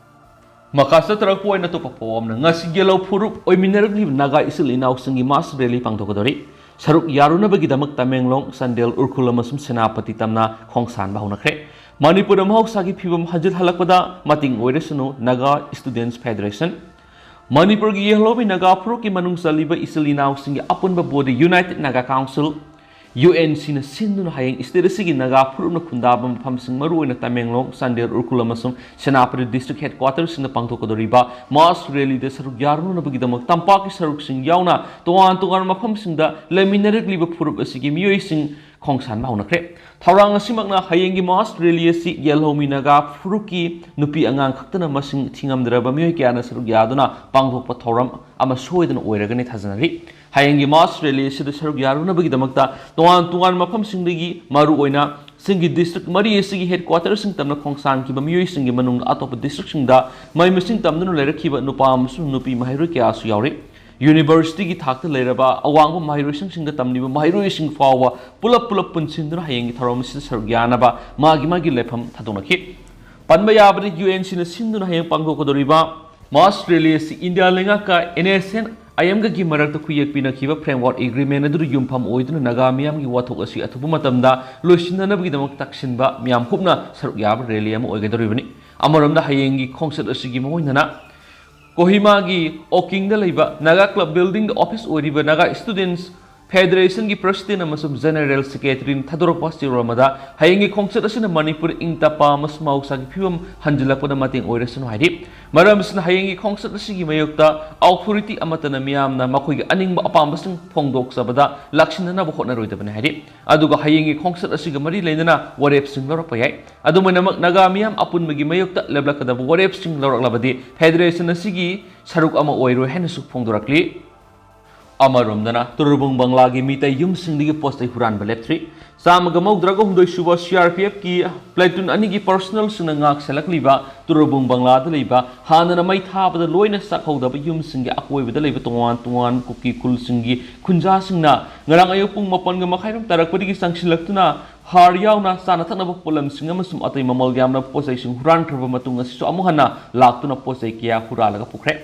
ꯃꯈꯥ ꯆꯠꯊꯔꯛꯄ ꯑꯣꯏꯅ ꯑꯇꯣꯞꯄ ꯄꯥꯎ ꯑꯃꯅ, ꯉꯁꯤ ꯌꯦꯜꯍꯧ ꯐꯨꯔꯨꯞ ꯑꯣꯏꯃꯤꯟꯅꯔꯛꯂꯤꯕ ꯅꯥꯒꯥ ꯏꯆꯤꯜ ꯏꯅꯥꯎꯁꯤꯡꯒꯤ mass rally ꯄꯥꯡꯊꯣꯛꯀꯗꯧꯔꯤ꯫ ꯁꯔꯨꯛ ꯌꯥꯔꯨꯅꯕꯒꯤꯗꯃꯛ ꯇꯃꯦꯡꯂꯣꯡ, ꯆꯥꯟꯗꯦꯜ, ꯎꯈ꯭ꯔꯨꯜ ꯑꯃꯁꯨꯡ ꯁꯦꯅꯥꯄꯇꯤ ꯇꯝꯅ ꯈꯣꯡꯁꯥꯟꯕ ꯍꯧꯅꯈ꯭ꯔꯦ꯫ ꯃꯅꯤꯄꯨꯔꯗ ꯃꯍꯧꯁꯥꯒꯤ ꯐꯤꯕꯝ ꯍꯟꯖꯤꯜꯍꯜꯂꯛꯄꯗ ꯃꯇꯦꯡ ꯑꯣꯏꯔꯁꯅꯨ, Naga Students Federation꯫ ꯃꯅꯤꯄꯨꯔꯒꯤ ꯌꯦꯜꯍꯧꯃꯤ ꯅꯥꯒꯥ ꯐꯨꯔꯨꯞꯀꯤ ꯃꯅꯨꯡ ꯆꯜꯂꯤꯕ ꯏꯆꯤꯜ ꯏꯅꯥꯎꯁꯤꯡꯒꯤ ꯑꯄꯨꯟꯕ body United Naga Council, UNC ꯅ ꯁꯤꯟꯗꯨꯅ ꯍꯌꯦꯡ state ꯑꯁꯤꯒꯤ ꯅꯥꯒꯥ ꯐꯨꯔꯨꯞꯅ ꯈꯨꯟꯗꯥꯕ ꯃꯐꯝꯁꯤꯡ, ꯃꯔꯨꯑꯣꯏꯅ ꯇꯃꯦꯡꯂꯣꯡ, ꯆꯥꯟꯗꯦꯜ, ꯎꯈ꯭ꯔꯨꯜ ꯑꯃꯁꯨꯡ ꯁꯦꯅꯥꯄꯇꯤ district headquarter ꯁꯤꯡꯗ ꯄꯥꯡꯊꯣꯛꯀꯗꯧꯔꯤꯕ mass rally ꯗ ꯁꯔꯨꯛ ꯌꯥꯔꯨꯅꯅꯕꯒꯤꯗꯃꯛ ꯇꯝꯄꯥꯛꯀꯤ ꯁꯔꯨꯛꯁꯤꯡ ꯌꯥꯎꯅ ꯇꯣꯉꯥꯟ ꯇꯣꯉꯥꯟꯕ ꯃꯐꯝꯁꯤꯡꯗ ꯂꯩꯃꯤꯟꯅꯔꯛꯂꯤꯕ ꯐꯨꯔꯨꯞ ꯑꯁꯤꯒꯤ ꯃꯤꯑꯣꯏꯁꯤꯡ ꯈꯣꯡꯁꯥꯟꯕ ꯍꯧꯅꯈ꯭ꯔꯦ꯫ ꯊꯧꯔꯥꯡ ꯑꯁꯤꯃꯛꯅ ꯍꯌꯦꯡꯒꯤ mass rally ꯑꯁꯤ ꯌꯦꯜꯍꯧꯃꯤ ꯅꯥꯒꯥ ꯐꯨꯔꯨꯞꯀꯤ ꯅꯨꯄꯤ ꯑꯉꯥꯡ ꯈꯛꯇꯅ ꯃꯁꯤꯡ ꯊꯤꯉꯝꯗ꯭ꯔꯕ ꯃꯤꯑꯣꯏ ꯀꯌꯥꯅ ꯁꯔꯨꯛ ꯌꯥꯗꯨꯅ ꯄꯥꯡꯊꯣꯛꯄ ꯊꯧꯔꯝ ꯑꯃ ꯁꯣꯏꯗꯅ ꯑꯣꯏꯔꯒꯅꯤ ꯊꯥꯖꯅꯔꯤ꯫ ꯍꯌꯦꯡꯒꯤ mass rally ꯑꯁꯤꯗ ꯁꯔꯨꯛ ꯌꯥꯔꯨꯅꯕꯒꯤꯗꯃꯛꯇ ꯇꯣꯉꯥꯟ ꯇꯣꯉꯥꯟꯕ ꯃꯐꯝꯁꯤꯡꯗꯒꯤ, ꯃꯔꯨꯑꯣꯏꯅ ꯆꯤꯡꯒꯤ district ꯃꯔꯤ ꯑꯁꯤꯒꯤ headquarter ꯁꯤꯡ ꯇꯝꯅ ꯈꯣꯡꯁꯥꯟꯈꯤꯕ ꯃꯤꯑꯣꯏꯁꯤꯡꯒꯤ ꯃꯅꯨꯡꯗ ꯑꯇꯣꯞꯄ district ꯁꯤꯡꯗ ꯃꯍꯩ ꯃꯁꯤꯡ ꯇꯝꯗꯨꯅ ꯂꯩꯔꯛꯈꯤꯕ ꯅꯨꯄꯥ ꯑꯃꯁꯨꯡ ꯅꯨꯄꯤ ꯃꯍꯩꯔꯣꯏ ꯀꯌꯥꯁꯨ ꯌꯥꯎꯔꯤ꯫ University ꯒꯤ ꯊꯥꯛꯇ ꯂꯩꯔꯕ ꯑꯋꯥꯡꯕ ꯃꯍꯩꯔꯣꯏꯁꯪꯁꯤꯡꯗ ꯇꯝꯂꯤꯕ ꯃꯍꯩꯔꯣꯏꯁꯤꯡ ꯐꯥꯎꯕ ꯄꯨꯂꯞ ꯄꯨꯂꯞ ꯄꯨꯟꯁꯤꯟꯗꯨꯅ ꯍꯌꯦꯡꯒꯤ ꯊꯧꯔꯝ ꯑꯁꯤꯗ ꯁꯔꯨꯛ ꯌꯥꯅꯕ ꯃꯥꯒꯤ ꯃꯥꯒꯤ ꯂꯩꯐꯝ ꯊꯥꯗꯣꯛꯅꯈꯤ꯫ ꯄꯟꯕ ꯌꯥꯕꯗꯤ, UNC ꯅ ꯁꯤꯟꯗꯨꯅ ꯍꯌꯦꯡ ꯄꯥꯡꯊꯣꯛꯀꯗꯧꯔꯤꯕ mass rally ꯑꯁꯤ ꯏꯟꯗꯤꯌꯥ ꯂꯩꯉꯥꯛꯀ NSCN IM ꯒꯒꯤ ꯃꯔꯛꯇ ꯈꯨꯌꯦꯛ ꯄꯤꯅꯈꯤꯕ framework agreement ꯑꯗꯨꯗ ꯌꯨꯝꯐꯝ ꯑꯣꯏꯗꯨꯅ ꯅꯥꯒꯥ ꯃꯤꯌꯥꯝꯒꯤ ꯋꯥꯊꯣꯛ ꯑꯁꯤ ꯑꯊꯨꯕ ꯃꯇꯝꯗ ꯂꯣꯏꯁꯤꯟꯅꯅꯕꯒꯤꯗꯃꯛ ꯇꯛꯁꯤꯟꯕ ꯃꯤꯌꯥꯝ ꯀꯨꯞꯅ ꯁꯔꯨꯛ ꯌꯥꯕ rally ꯑꯃ ꯑꯣꯏꯒꯗꯧꯔꯤꯕꯅꯤ꯫ ꯑꯃꯔꯣꯝꯗ, ꯍꯌꯦꯡꯒꯤ ꯈꯣꯡꯆꯠ ꯑꯁꯤꯒꯤ ꯃꯑꯣꯡꯗꯅ ꯀꯣꯍꯤꯃꯥꯒꯤ ꯑꯣꯀꯤꯡꯗ ꯂꯩꯕ ꯅꯥꯒꯥ club building ꯗ office ꯑꯣꯏꯔꯤꯕ Naga Students Federation ꯒꯤ President ꯑꯃꯁꯨꯡ General Secretary ꯅ ꯊꯥꯗꯣꯔꯛꯄ ꯆꯦꯔꯣꯜ ꯑꯃꯗ, ꯍꯌꯦꯡꯒꯤ ꯈꯣꯡꯆꯠ ꯑꯁꯤꯅ ꯃꯅꯤꯄꯨꯔ ꯏꯪ ꯇꯞꯄ ꯑꯃꯁꯨꯡ ꯃꯍꯧꯁꯥꯒꯤ ꯐꯤꯕꯝ ꯍꯟꯖꯤꯜꯂꯛꯄꯗ ꯃꯇꯦꯡ ꯑꯣꯏꯔꯁꯅꯨ ꯍꯥꯏꯔꯤ꯫ ꯃꯔꯝ ꯑꯁꯤꯅ, ꯍꯌꯦꯡꯒꯤ ꯈꯣꯡꯆꯠ ꯑꯁꯤꯒꯤ ꯃꯥꯌꯣꯛꯇ authority ꯑꯃꯠꯇꯅ ꯃꯤꯌꯥꯝꯅ ꯃꯈꯣꯏꯒꯤ ꯑꯅꯤꯡꯕ ꯑꯄꯥꯝꯕꯁꯤꯡ ꯐꯣꯡꯗꯣꯛꯆꯕꯗ ꯂꯥꯛꯁꯤꯟꯅꯅꯕ ꯍꯣꯠꯅꯔꯣꯏꯗꯕꯅꯤ ꯍꯥꯏꯔꯤ꯫ ꯑꯗꯨꯒ ꯍꯌꯦꯡꯒꯤ ꯈꯣꯡꯆꯠ ꯑꯁꯤꯒ ꯃꯔꯤ ꯂꯩꯅꯅ ꯋꯥꯔꯦꯞꯁꯤꯡ ꯂꯧꯔꯛꯄ ꯌꯥꯏ꯫ ꯑꯗꯨꯝ ꯑꯣꯏꯅꯃꯛ, ꯅꯥꯒꯥ ꯃꯤꯌꯥꯝ ꯑꯄꯨꯟꯕꯒꯤ ꯃꯥꯌꯣꯛꯇ ꯂꯦꯞꯂꯛꯀꯗꯕ ꯋꯥꯔꯦꯞꯁꯤꯡ ꯂꯧꯔꯛꯂꯕꯗꯤ Federation ꯑꯁꯤꯒꯤ ꯁꯔꯨꯛ ꯑꯃ ꯑꯣꯏꯔꯣꯏ ꯍꯥꯏꯅꯁꯨ ꯐꯣꯡꯗꯣꯔꯛꯂꯤ꯫ ꯑꯃꯔꯣꯝꯗꯅ, ꯇꯨꯔꯕꯨꯡ ꯕꯪꯂꯥꯒꯤ ꯃꯤꯇꯩ ꯌꯨꯝꯁꯤꯡꯗꯒꯤ ꯄꯣꯠ ꯆꯩ ꯍꯨꯔꯥꯟꯕ ꯂꯦꯞꯇ꯭ꯔꯤ꯫ ꯆꯥꯝꯃꯒ ꯃꯧꯗ꯭ꯔꯥꯒ ꯍꯨꯝꯗꯣꯏ ꯁꯨꯕ CRPF ꯀꯤ platoon ꯑꯅꯤꯒꯤ personnel ꯁꯤꯡꯅ ꯉꯥꯛ ꯁꯦꯜꯂꯛꯂꯤꯕ ꯇꯨꯔꯕꯨꯡ ꯕꯪꯂꯥꯗ ꯂꯩꯕ ꯍꯥꯟꯅꯅ ꯃꯩ ꯊꯥꯕꯗ ꯂꯣꯏꯅ ꯆꯥꯛꯍꯧꯗꯕ ꯌꯨꯝꯁꯤꯡꯒꯤ ꯑꯀꯣꯏꯕꯗ ꯂꯩꯕ ꯇꯣꯉꯥꯟ ꯇꯣꯉꯥꯟ ꯀꯨꯀꯤ ꯈꯨꯜꯁꯤꯡꯒꯤ ꯈꯨꯟꯖꯥꯁꯤꯡꯅ ꯉꯔꯥꯡ ꯑꯌꯨꯛ ꯄꯨꯡ ꯃꯥꯄꯟꯒ ꯃꯈꯥꯏꯔꯣꯝ ꯇꯥꯔꯛꯄꯗꯒꯤ ꯆꯪꯁꯤꯜꯂꯛꯇꯨꯅ ꯍꯥꯔ ꯌꯥꯎꯅ ꯆꯥꯅ ꯊꯛꯅꯕ ꯄꯣꯠꯂꯝꯁꯤꯡ ꯑꯃꯁꯨꯡ ꯑꯇꯩ ꯃꯃꯜ ꯌꯥꯝꯂꯕ ꯄꯣꯠ ꯆꯩꯁꯤꯡ ꯍꯨꯔꯥꯟꯈ꯭ꯔꯕ ꯃꯇꯨꯡ ꯑꯁꯤꯁꯨ ꯑꯃꯨꯛ ꯍꯟꯅ ꯂꯥꯛꯇꯨꯅ ꯄꯣꯠ ꯆꯩ ꯀꯌꯥ ꯍꯨꯔꯥꯜꯂꯒ ꯄꯨꯈ꯭ꯔꯦ꯫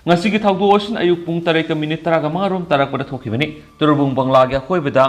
ꯉꯁꯤꯒꯤ ꯊꯧꯗꯣꯛ ꯑꯁꯤꯅ ꯑꯌꯨꯛ ꯄꯨꯡ ꯇꯔꯦꯠꯀ ꯃꯤꯅꯤꯠ ꯇꯔꯥꯃꯉꯥ ꯔꯣꯝ ꯇꯥꯔꯛꯄꯗ ꯊꯣꯛꯈꯤꯕꯅꯤ꯫ ꯇꯨꯔꯕꯨꯡ ꯕꯪꯂꯥꯒꯤ ꯑꯀꯣꯏꯕꯗ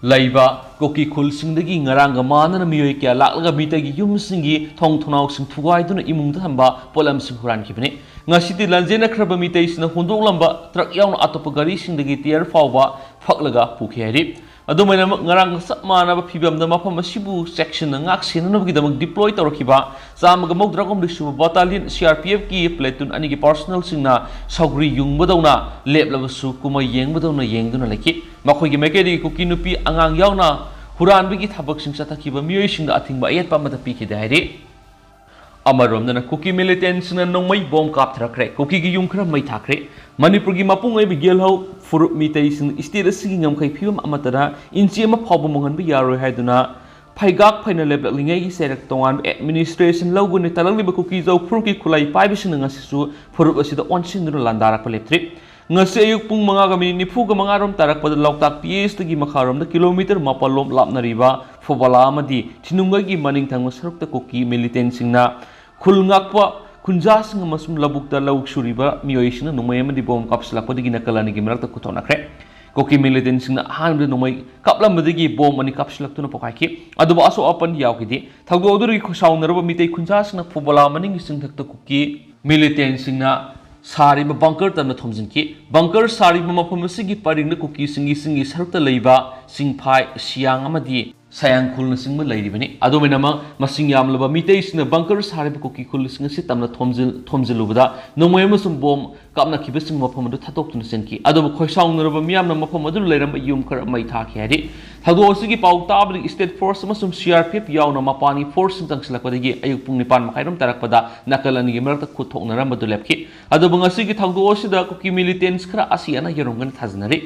ꯂꯩꯕ ꯀꯨꯀꯤ ꯈꯨꯜꯁꯤꯡꯗꯒꯤ ꯉꯔꯥꯡꯒ ꯃꯥꯟꯅꯅ ꯃꯤꯑꯣꯏ ꯀꯌꯥ ꯂꯥꯛꯂꯒ ꯃꯤꯇꯩꯒꯤ ꯌꯨꯝꯁꯤꯡꯒꯤ ꯊꯣꯡ ꯊꯣꯡꯅꯥꯎꯁꯤꯡ ꯊꯨꯒꯥꯏꯗꯨꯅ ꯏꯃꯨꯡꯗ ꯊꯝꯕ ꯄꯣꯠꯂꯝꯁꯤꯡ ꯍꯨꯔꯥꯟꯈꯤꯕꯅꯤ꯫ ꯉꯁꯤꯗꯤ ꯂꯥꯟꯖꯦꯟꯅꯈ꯭ꯔꯕ ꯃꯤꯇꯩꯁꯤꯡꯅ ꯍꯨꯟꯗꯣꯛꯂꯝꯕ ꯇ꯭ꯔꯛ ꯌꯥꯎꯅ ꯑꯇꯣꯞꯄ ꯒꯥꯔꯤꯁꯤꯡꯗꯒꯤ ꯇꯤꯌꯔ ꯐꯥꯎꯕ ꯐꯛꯂꯒ ꯄꯨꯈꯤ ꯍꯥꯏꯔꯤ꯫ ꯑꯗꯨꯃꯥꯏꯅꯃꯛ ꯉꯔꯥꯡꯒ ꯆꯞ ꯃꯥꯟꯅꯕ ꯐꯤꯕꯝꯗ ꯃꯐꯝ ꯑꯁꯤꯕꯨ ꯆꯦꯛꯁꯤꯟꯅ ꯉꯥꯛ ꯁꯦꯟꯅꯅꯕꯒꯤꯗꯃꯛ ꯗꯤꯄ꯭ꯂꯣꯏ ꯇꯧꯔꯛꯈꯤꯕ ꯆꯥꯝꯃꯒ ꯃꯧꯗ꯭ꯔꯥ ꯍꯨꯝꯗꯣꯏ ꯁꯨꯕ ꯕꯇꯥꯂꯤꯌꯟ ꯁꯤ ꯑꯥꯔ ꯄꯤ ꯑꯦꯐꯀꯤ ꯄ꯭ꯂꯦꯇꯨꯟ ꯑꯅꯤꯒꯤ ꯄꯥꯔꯁꯣꯅꯦꯜꯁꯤꯡꯅ ꯁꯧꯒ꯭ꯔꯤ ꯌꯨꯡꯕꯗꯧꯅ ꯂꯦꯞꯂꯕꯁꯨ ꯀꯨꯝꯍꯩ ꯌꯦꯡꯕꯗꯧꯅ ꯌꯦꯡꯗꯨꯅ ꯂꯩꯈꯤ꯫ ꯃꯈꯣꯏꯒꯤ ꯃꯥꯏꯀꯩꯗꯒꯤ ꯀꯨꯀꯤ ꯅꯨꯄꯤ ꯑꯉꯥꯡ ꯌꯥꯎꯅ ꯍꯨꯔꯥꯟꯕꯒꯤ ꯊꯕꯛꯁꯤꯡ ꯆꯠꯊꯈꯤꯕ ꯃꯤꯑꯣꯏꯁꯤꯡꯗ ꯑꯊꯤꯡꯕ ꯑꯌꯦꯠꯄ ꯑꯃꯠꯇ ꯄꯤꯈꯤꯗꯦ ꯍꯥꯏꯔꯤ꯫ ꯑꯃꯔꯣꯝꯗꯅ ꯀꯨꯀꯤ ꯃꯤꯂꯤꯇꯦꯟꯁꯤꯡꯅ ꯅꯣꯡꯃꯩ ꯕꯣꯝ ꯀꯥꯞꯊꯔꯛꯈ꯭ꯔꯦ꯫ ꯀꯨꯀꯤꯒꯤ ꯌꯨꯝ ꯈꯔ ꯃꯩ ꯊꯥꯈ꯭ꯔꯦ꯫ ꯃꯅꯤꯄꯨꯔꯒꯤ ꯃꯄꯨꯡ ꯑꯣꯏꯕ ꯌꯦꯜꯍꯧ ꯐꯨꯔꯨꯞ ꯃꯤꯇꯩꯁꯤꯡꯅ ꯏꯁꯇꯦꯠ ꯑꯁꯤꯒꯤ ꯉꯝꯈꯩ ꯐꯤꯕꯝ ꯑꯃꯠꯇꯗ ꯏꯟꯆꯤ ꯑꯃ ꯐꯥꯎꯕ ꯃꯨꯡꯍꯟꯕ ꯌꯥꯔꯣꯏ ꯍꯥꯏꯗꯨꯅ ꯐꯩꯒꯥꯛ ꯐꯩꯅ ꯂꯦꯞꯂꯛꯂꯤꯉꯩꯒꯤ ꯆꯩꯔꯛ ꯇꯣꯉꯥꯟꯕ ꯑꯦꯗꯃꯤꯅꯤꯁꯇ꯭ꯔꯦꯁꯟ ꯂꯧꯒꯅꯤ꯫ ꯇꯥꯂꯛꯂꯤꯕ ꯀꯨꯀꯤꯖꯧ ꯐꯨꯔꯨꯞꯀꯤ ꯈꯨꯠꯂꯥꯏ ꯄꯥꯏꯕꯁꯤꯡꯅ ꯉꯁꯤꯁꯨ ꯐꯨꯔꯨꯞ ꯑꯁꯤꯗ ꯑꯣꯟꯁꯤꯟꯗꯨꯅ ꯂꯥꯟꯗꯥꯔꯛꯄ ꯂꯦꯞꯇ꯭ꯔꯤ꯫ ꯉꯁꯤ ꯑꯌꯨꯛ ꯄꯨꯡ ꯃꯉꯥꯒ ꯃꯤꯅꯤꯠ ꯅꯤꯐꯨꯒ ꯃꯉꯥ ꯔꯣꯝ ꯇꯥꯔꯛꯄꯗ ꯂꯣꯛꯇꯥꯛ ꯄꯤ ꯑꯦꯁꯇꯒꯤ ꯃꯈꯥꯔꯣꯝꯗ ꯀꯤꯂꯣꯃꯤꯇꯔ ꯃꯥꯄꯜ ꯂꯣꯝ ꯂꯥꯞꯅꯔꯤꯕ ꯐꯨꯕꯂꯥ ꯑꯃꯗꯤ ꯊꯤꯅꯨꯡꯒꯩꯒꯤ ꯃꯅꯤꯡ ꯊꯪꯕ ꯁꯔꯨꯛꯇ ꯀꯨꯀꯤ ꯃꯤꯂꯤꯇꯦꯟꯁꯤꯡꯅ ꯈꯨꯜ ꯉꯥꯛꯄ ꯈꯨꯟꯖꯥꯁꯤꯡ ꯑꯃꯁꯨꯡ ꯂꯧꯕꯨꯛꯇ ꯂꯧ ꯁꯨꯔꯤꯕ ꯃꯤꯑꯣꯏꯁꯤꯡꯅ ꯅꯣꯡꯃꯩ ꯑꯃꯗꯤ ꯕꯣꯝ ꯀꯥꯞꯁꯤꯜꯂꯛꯄꯗꯒꯤ ꯅꯥꯀꯜ ꯑꯅꯤꯒꯤ ꯃꯔꯛꯇ ꯈꯨꯠꯊꯣꯛꯅꯈ꯭ꯔꯦ꯫ ꯀꯨꯀꯤ ꯃꯤꯂꯤꯇꯦꯟꯁꯤꯡꯅ ꯑꯍꯥꯟꯕꯗ ꯅꯣꯡꯃꯩ ꯀꯥꯞꯂꯝꯕꯗꯒꯤ ꯕꯣꯝ ꯑꯅꯤ ꯀꯥꯞꯁꯤꯜꯂꯛꯇꯨꯅ ꯄꯣꯈꯥꯏꯈꯤ꯫ ꯑꯗꯨꯕꯨ ꯑꯁꯣꯛ ꯑꯄꯟ ꯌꯥꯎꯈꯤꯗꯦ꯫ ꯊꯧꯗꯣꯛ ꯑꯗꯨꯗꯒꯤ ꯈꯣꯏꯁꯥꯎꯅꯔꯕ ꯃꯤꯇꯩ ꯈꯨꯟꯖꯥꯁꯤꯡꯅ ꯐꯨꯕꯂꯥ ꯃꯅꯤꯡꯒꯤ ꯆꯤꯡꯊꯛꯇ ꯀꯨꯀꯤ ꯃꯤꯂꯤꯇꯦꯟꯁꯤꯡꯅ ꯁꯥꯔꯤꯕ ꯕꯪꯀꯔ ꯇꯝꯅ ꯊꯣꯝꯖꯤꯟꯈꯤ꯫ ꯕꯪꯀꯔ ꯁꯥꯔꯤꯕ ꯃꯐꯝ ꯑꯁꯤꯒꯤ ꯄꯔꯤꯡꯗ ꯀꯨꯀꯤꯁꯤꯡꯒꯤ ꯆꯤꯡꯒꯤ ꯁꯔꯨꯛꯇ ꯂꯩꯕ ꯆꯤꯡꯐꯥꯏ, ꯁꯤꯌꯥꯡ ꯑꯃꯗꯤ ꯁꯌꯥꯡ ꯈꯨꯜꯅꯆꯤꯡꯕ ꯂꯩꯔꯤꯕꯅꯤ꯫ ꯑꯗꯨꯃꯥꯏꯅꯃꯛ ꯃꯁꯤꯡ ꯌꯥꯝꯂꯕ ꯃꯤꯇꯩꯁꯤꯡꯅ ꯕꯪꯀꯔ ꯁꯥꯔꯤꯕ ꯀꯨꯀꯤ ꯈꯨꯜꯁꯤꯡ ꯑꯁꯤ ꯇꯝꯅ ꯊꯣꯝꯖꯤꯜ-, ꯊꯣꯝꯖꯤꯜꯂꯨꯕꯗ ꯅꯣꯡꯃꯩ ꯑꯃꯁꯨꯡ ꯕꯣꯝ ꯀꯥꯞꯅꯈꯤꯕꯁꯤꯡ ꯃꯐꯝ ꯑꯗꯨ ꯊꯥꯗꯣꯛꯇꯨꯅ ꯆꯦꯟꯈꯤ꯫ ꯑꯗꯨꯕꯨ ꯈꯣꯏꯁꯥꯎꯅꯔꯕ ꯃꯤꯌꯥꯝꯅ ꯃꯐꯝ ꯑꯗꯨꯗ ꯂꯩꯔꯝꯕ ꯌꯨꯝ ꯈꯔ ꯃꯩ ꯊꯥꯈꯤ ꯍꯥꯏꯔꯤ꯫ ꯊꯧꯗꯣꯛ ꯑꯁꯤꯒꯤ ꯄꯥꯎ ꯇꯥꯕꯗꯒꯤ ꯁ꯭ꯇꯦꯠ ꯐꯣꯔꯁ ꯑꯃꯁꯨꯡ ꯁꯤ ꯑꯥꯔ ꯄꯤ ꯑꯦꯐ ꯌꯥꯎꯅ ꯃꯄꯥꯟꯒꯤ ꯐꯣꯔꯁꯁꯤꯡ ꯆꯪꯁꯤꯜꯂꯛꯄꯗꯒꯤ ꯑꯌꯨꯛ ꯄꯨꯡ ꯅꯤꯄꯥꯟ ꯃꯈꯥꯏꯔꯣꯝ ꯇꯥꯔꯛꯄꯗ ꯅꯥꯀꯜ ꯑꯅꯤꯒꯤ ꯃꯔꯛꯇ ꯈꯨꯠ ꯊꯣꯛꯅꯔꯝꯕꯗꯨ ꯂꯦꯞꯈꯤ꯫ ꯑꯗꯨꯕꯨ ꯉꯁꯤꯒꯤ ꯊꯧꯗꯣꯛ ꯑꯁꯤꯗ ꯀꯨꯀꯤ ꯃꯤꯂꯤꯇꯦꯟꯁ ꯈꯔ ꯑꯁꯤ ꯑꯅꯥ ꯌꯥꯎꯔꯝꯒꯅꯤ ꯊꯥꯖꯅꯔꯤ꯫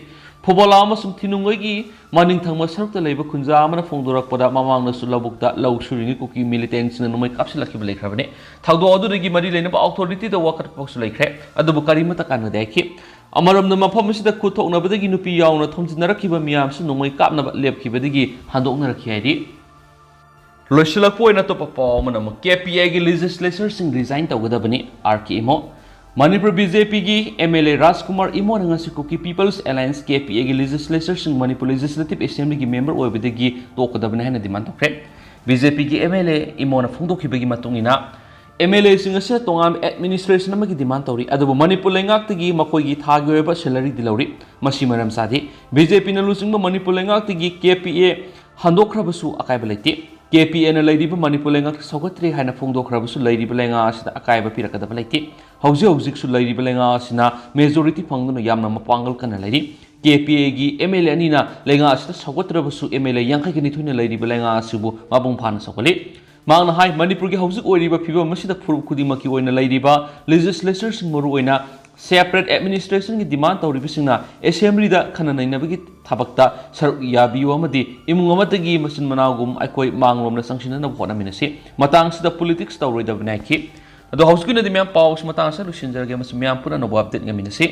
ꯐꯨꯕꯂꯥ ꯑꯃꯁꯨꯡ ꯊꯤꯅꯨꯡꯒꯩꯒꯤ ꯃꯅꯤꯡ ꯊꯪꯕ ꯁꯔꯨꯛꯇ ꯂꯩꯕ ꯈꯨꯟꯖꯥ ꯑꯃꯅ ꯐꯣꯡꯗꯣꯔꯛꯄꯗ ꯃꯃꯥꯡꯗꯁꯨ ꯂꯧꯕꯨꯛꯇ ꯂꯧ ꯁꯨꯔꯤꯉꯩ ꯀꯨꯀꯤ ꯃꯤꯂꯤꯇꯦꯟꯁꯤꯡꯅ ꯅꯣꯡꯃꯩ ꯀꯥꯞꯁꯤꯜꯂꯛꯈꯤꯕ ꯂꯩꯈ꯭ꯔꯕꯅꯤ꯫ ꯊꯧꯗꯣꯛ ꯑꯗꯨꯗꯒꯤ ꯃꯔꯤ ꯂꯩꯅꯕ ꯑꯣꯊꯣꯔꯤꯇꯤꯗ ꯋꯥꯀꯠꯄꯁꯨ ꯂꯩꯈ꯭ꯔꯦ꯫ ꯑꯗꯨꯕꯨ ꯀꯔꯤꯃꯠꯇ ꯀꯥꯟꯅꯗꯦ ꯍꯥꯏꯈꯤ꯫ ꯑꯃꯔꯣꯝꯗ ꯃꯐꯝ ꯑꯁꯤꯗ ꯈꯨꯠ ꯊꯣꯛꯅꯕꯗꯒꯤ ꯅꯨꯄꯤ ꯌꯥꯎꯅ ꯊꯣꯝꯖꯤꯟꯅꯔꯛꯈꯤꯕ ꯃꯤꯌꯥꯝꯁꯨ ꯅꯣꯡꯃꯩ ꯀꯥꯞꯅꯕ ꯂꯦꯞꯈꯤꯕꯗꯒꯤ ꯍꯟꯗꯣꯛꯅꯔꯛꯈꯤ ꯍꯥꯏꯔꯤ꯫ ꯂꯣꯏꯁꯤꯜꯂꯛꯄ ꯑꯣꯏꯅ ꯑꯇꯣꯞꯄ ꯄꯥꯎ ꯑꯃꯅ ꯑꯃꯨꯛ ꯀꯦ ꯄꯤ ꯑꯦꯒꯤ ꯂꯦꯖꯤꯁꯂꯦꯆꯔꯁꯤꯡ ꯔꯤꯖꯥꯏꯟ ꯇꯧꯒꯗꯕꯅꯤ, ꯑꯥꯔ ꯀꯦ ꯏꯃꯣ꯫ ꯃꯅꯤꯄꯨꯔ ꯕꯤ ꯖꯦ ꯄꯤꯒꯤ ꯑꯦꯝ ꯑꯦꯜ ꯑꯦ ꯔꯥꯖꯀꯨꯃꯥꯔ ꯏꯃꯣꯅ ꯉꯁꯤ ꯀꯨꯀꯤ ꯄꯤꯄꯜꯁ ꯑꯦꯂꯥꯏꯟꯁ, ꯀꯦ ꯄꯤ ꯑꯦꯒꯤ ꯂꯦꯖꯤꯁꯂꯦꯆꯔꯁꯤꯡ ꯃꯅꯤꯄꯨꯔ ꯂꯦꯖꯤꯁꯂꯦꯇꯤꯚ ꯑꯦꯁꯦꯝꯕ꯭ꯂꯤꯒꯤ ꯃꯦꯝꯕꯔ ꯑꯣꯏꯕꯗꯒꯤ ꯇꯣꯛꯀꯗꯕꯅꯤ ꯍꯥꯏꯅ ꯗꯤꯃꯥꯟ ꯇꯧꯈ꯭ꯔꯦ꯫ ꯕꯤ ꯖꯦ ꯄꯤꯒꯤ ꯑꯦꯝ ꯑꯦꯜ ꯑꯦ ꯏꯃꯣꯅ ꯐꯣꯡꯗꯣꯛꯈꯤꯕꯒꯤ ꯃꯇꯨꯡ ꯏꯟꯅ, MLAꯁꯤꯡ ꯑꯁꯤꯅ ꯇꯣꯉꯥꯟꯕ administration ꯑꯃꯒꯤ demand ꯇꯧꯔꯤ, ꯑꯗꯨꯕꯨ ꯃꯅꯤꯄꯨꯔ ꯂꯩꯉꯥꯛꯇꯒꯤ ꯃꯈꯣꯏꯒꯤ ꯊꯥꯒꯤ ꯑꯣꯏꯕ salaryꯗꯤ ꯂꯧꯔꯤ꯫ ꯃꯁꯤ ꯃꯔꯝ ꯆꯥꯗꯦ꯫ BJPꯅ ꯂꯨꯆꯤꯡꯕ ꯃꯅꯤꯄꯨꯔ ꯂꯩꯉꯥꯛꯇꯒꯤ KPA ꯍꯟꯗꯣꯛꯈ꯭ꯔꯕꯁꯨ ꯑꯀꯥꯏꯕ ꯂꯩꯇꯦ꯫ KPAꯅ ꯂꯩꯔꯤꯕ ꯃꯅꯤꯄꯨꯔ ꯂꯩꯉꯥꯛ ꯁꯧꯒꯠꯇ꯭ꯔꯦ ꯍꯥꯏꯅ ꯐꯣꯡꯗꯣꯛꯈ꯭ꯔꯕꯁꯨ ꯂꯩꯔꯤꯕ ꯂꯩꯉꯥꯛ ꯑꯁꯤꯗ ꯑꯀꯥꯏꯕ ꯄꯤꯔꯛꯀꯗꯕ ꯂꯩꯇꯦ꯫ ꯍꯧꯖꯤꯛ ꯍꯧꯖꯤꯛꯁꯨ ꯂꯩꯔꯤꯕ ꯂꯩꯉꯥꯛ ꯑꯁꯤꯅ majority ꯐꯪꯗꯨꯅ ꯌꯥꯝꯅ ꯃꯄꯥꯡꯒꯜ ꯀꯟꯅ ꯂꯩꯔꯤ꯫ KPAꯒꯤ MLA ꯑꯅꯤꯅ ꯂꯩꯉꯥꯛ ꯑꯁꯤꯗ ꯁꯧꯒꯠꯇ꯭ꯔꯕꯁꯨ MLA ꯌꯥꯡꯈꯩꯒ ꯅꯤꯊꯣꯏꯅ ꯂꯩꯔꯤꯕ ꯂꯩꯉꯥꯛ ꯑꯁꯤꯕꯨ ꯃꯄꯨꯡ ꯐꯥꯅ ꯁꯧꯒꯠꯂꯤ꯫ ꯃꯍꯥꯛꯅ ꯍꯥꯏ, ꯃꯅꯤꯄꯨꯔꯒꯤ ꯍꯧꯖꯤꯛ ꯑꯣꯏꯔꯤꯕ ꯐꯤꯕꯝ ꯑꯁꯤꯗ ꯐꯨꯔꯨꯞ ꯈꯨꯗꯤꯡꯃꯛꯀꯤ ꯑꯣꯏꯅ ꯂꯩꯔꯤꯕ legislatorꯁꯤꯡ, ꯃꯔꯨꯑꯣꯏꯅ separate administrationꯒꯤ demand ꯇꯧꯔꯤꯕꯁꯤꯡꯅ assemblyꯗ ꯈꯟꯅ ꯅꯩꯅꯕꯒꯤ ꯊꯕꯛꯇ ꯁꯔꯨꯛ ꯌꯥꯕꯤꯌꯨ ꯑꯃꯗꯤ ꯏꯃꯨꯡ ꯑꯃꯠꯇꯒꯤ ꯃꯆꯤꯟ ꯃꯅꯥꯎꯒꯨꯝ ꯑꯩꯈꯣꯏ ꯃꯥꯡꯂꯣꯝꯗ ꯆꯪꯁꯤꯟꯅꯅꯕ ꯍꯣꯠꯅꯃꯤꯟꯅꯁꯤ꯫ ꯃꯇꯥꯡꯁꯤꯗ politics ꯇꯧꯔꯣꯏꯗꯕꯅꯤ ꯍꯥꯏꯈꯤ꯫ ꯑꯗꯣ ꯍꯧꯖꯤꯛꯀꯤ ꯑꯣꯏꯅꯗꯤ ꯃꯌꯥꯝ ꯄꯥꯎꯁꯤ ꯃꯇꯥꯡ ꯑꯁꯤꯗ ꯂꯣꯏꯁꯤꯟꯖꯔꯒꯦ꯫ ꯃꯁꯤ ꯃꯌꯥꯝ ꯄꯨꯟꯅ ꯑꯅꯧꯕ update ꯉꯥꯏꯃꯤꯟꯅꯁꯤ꯫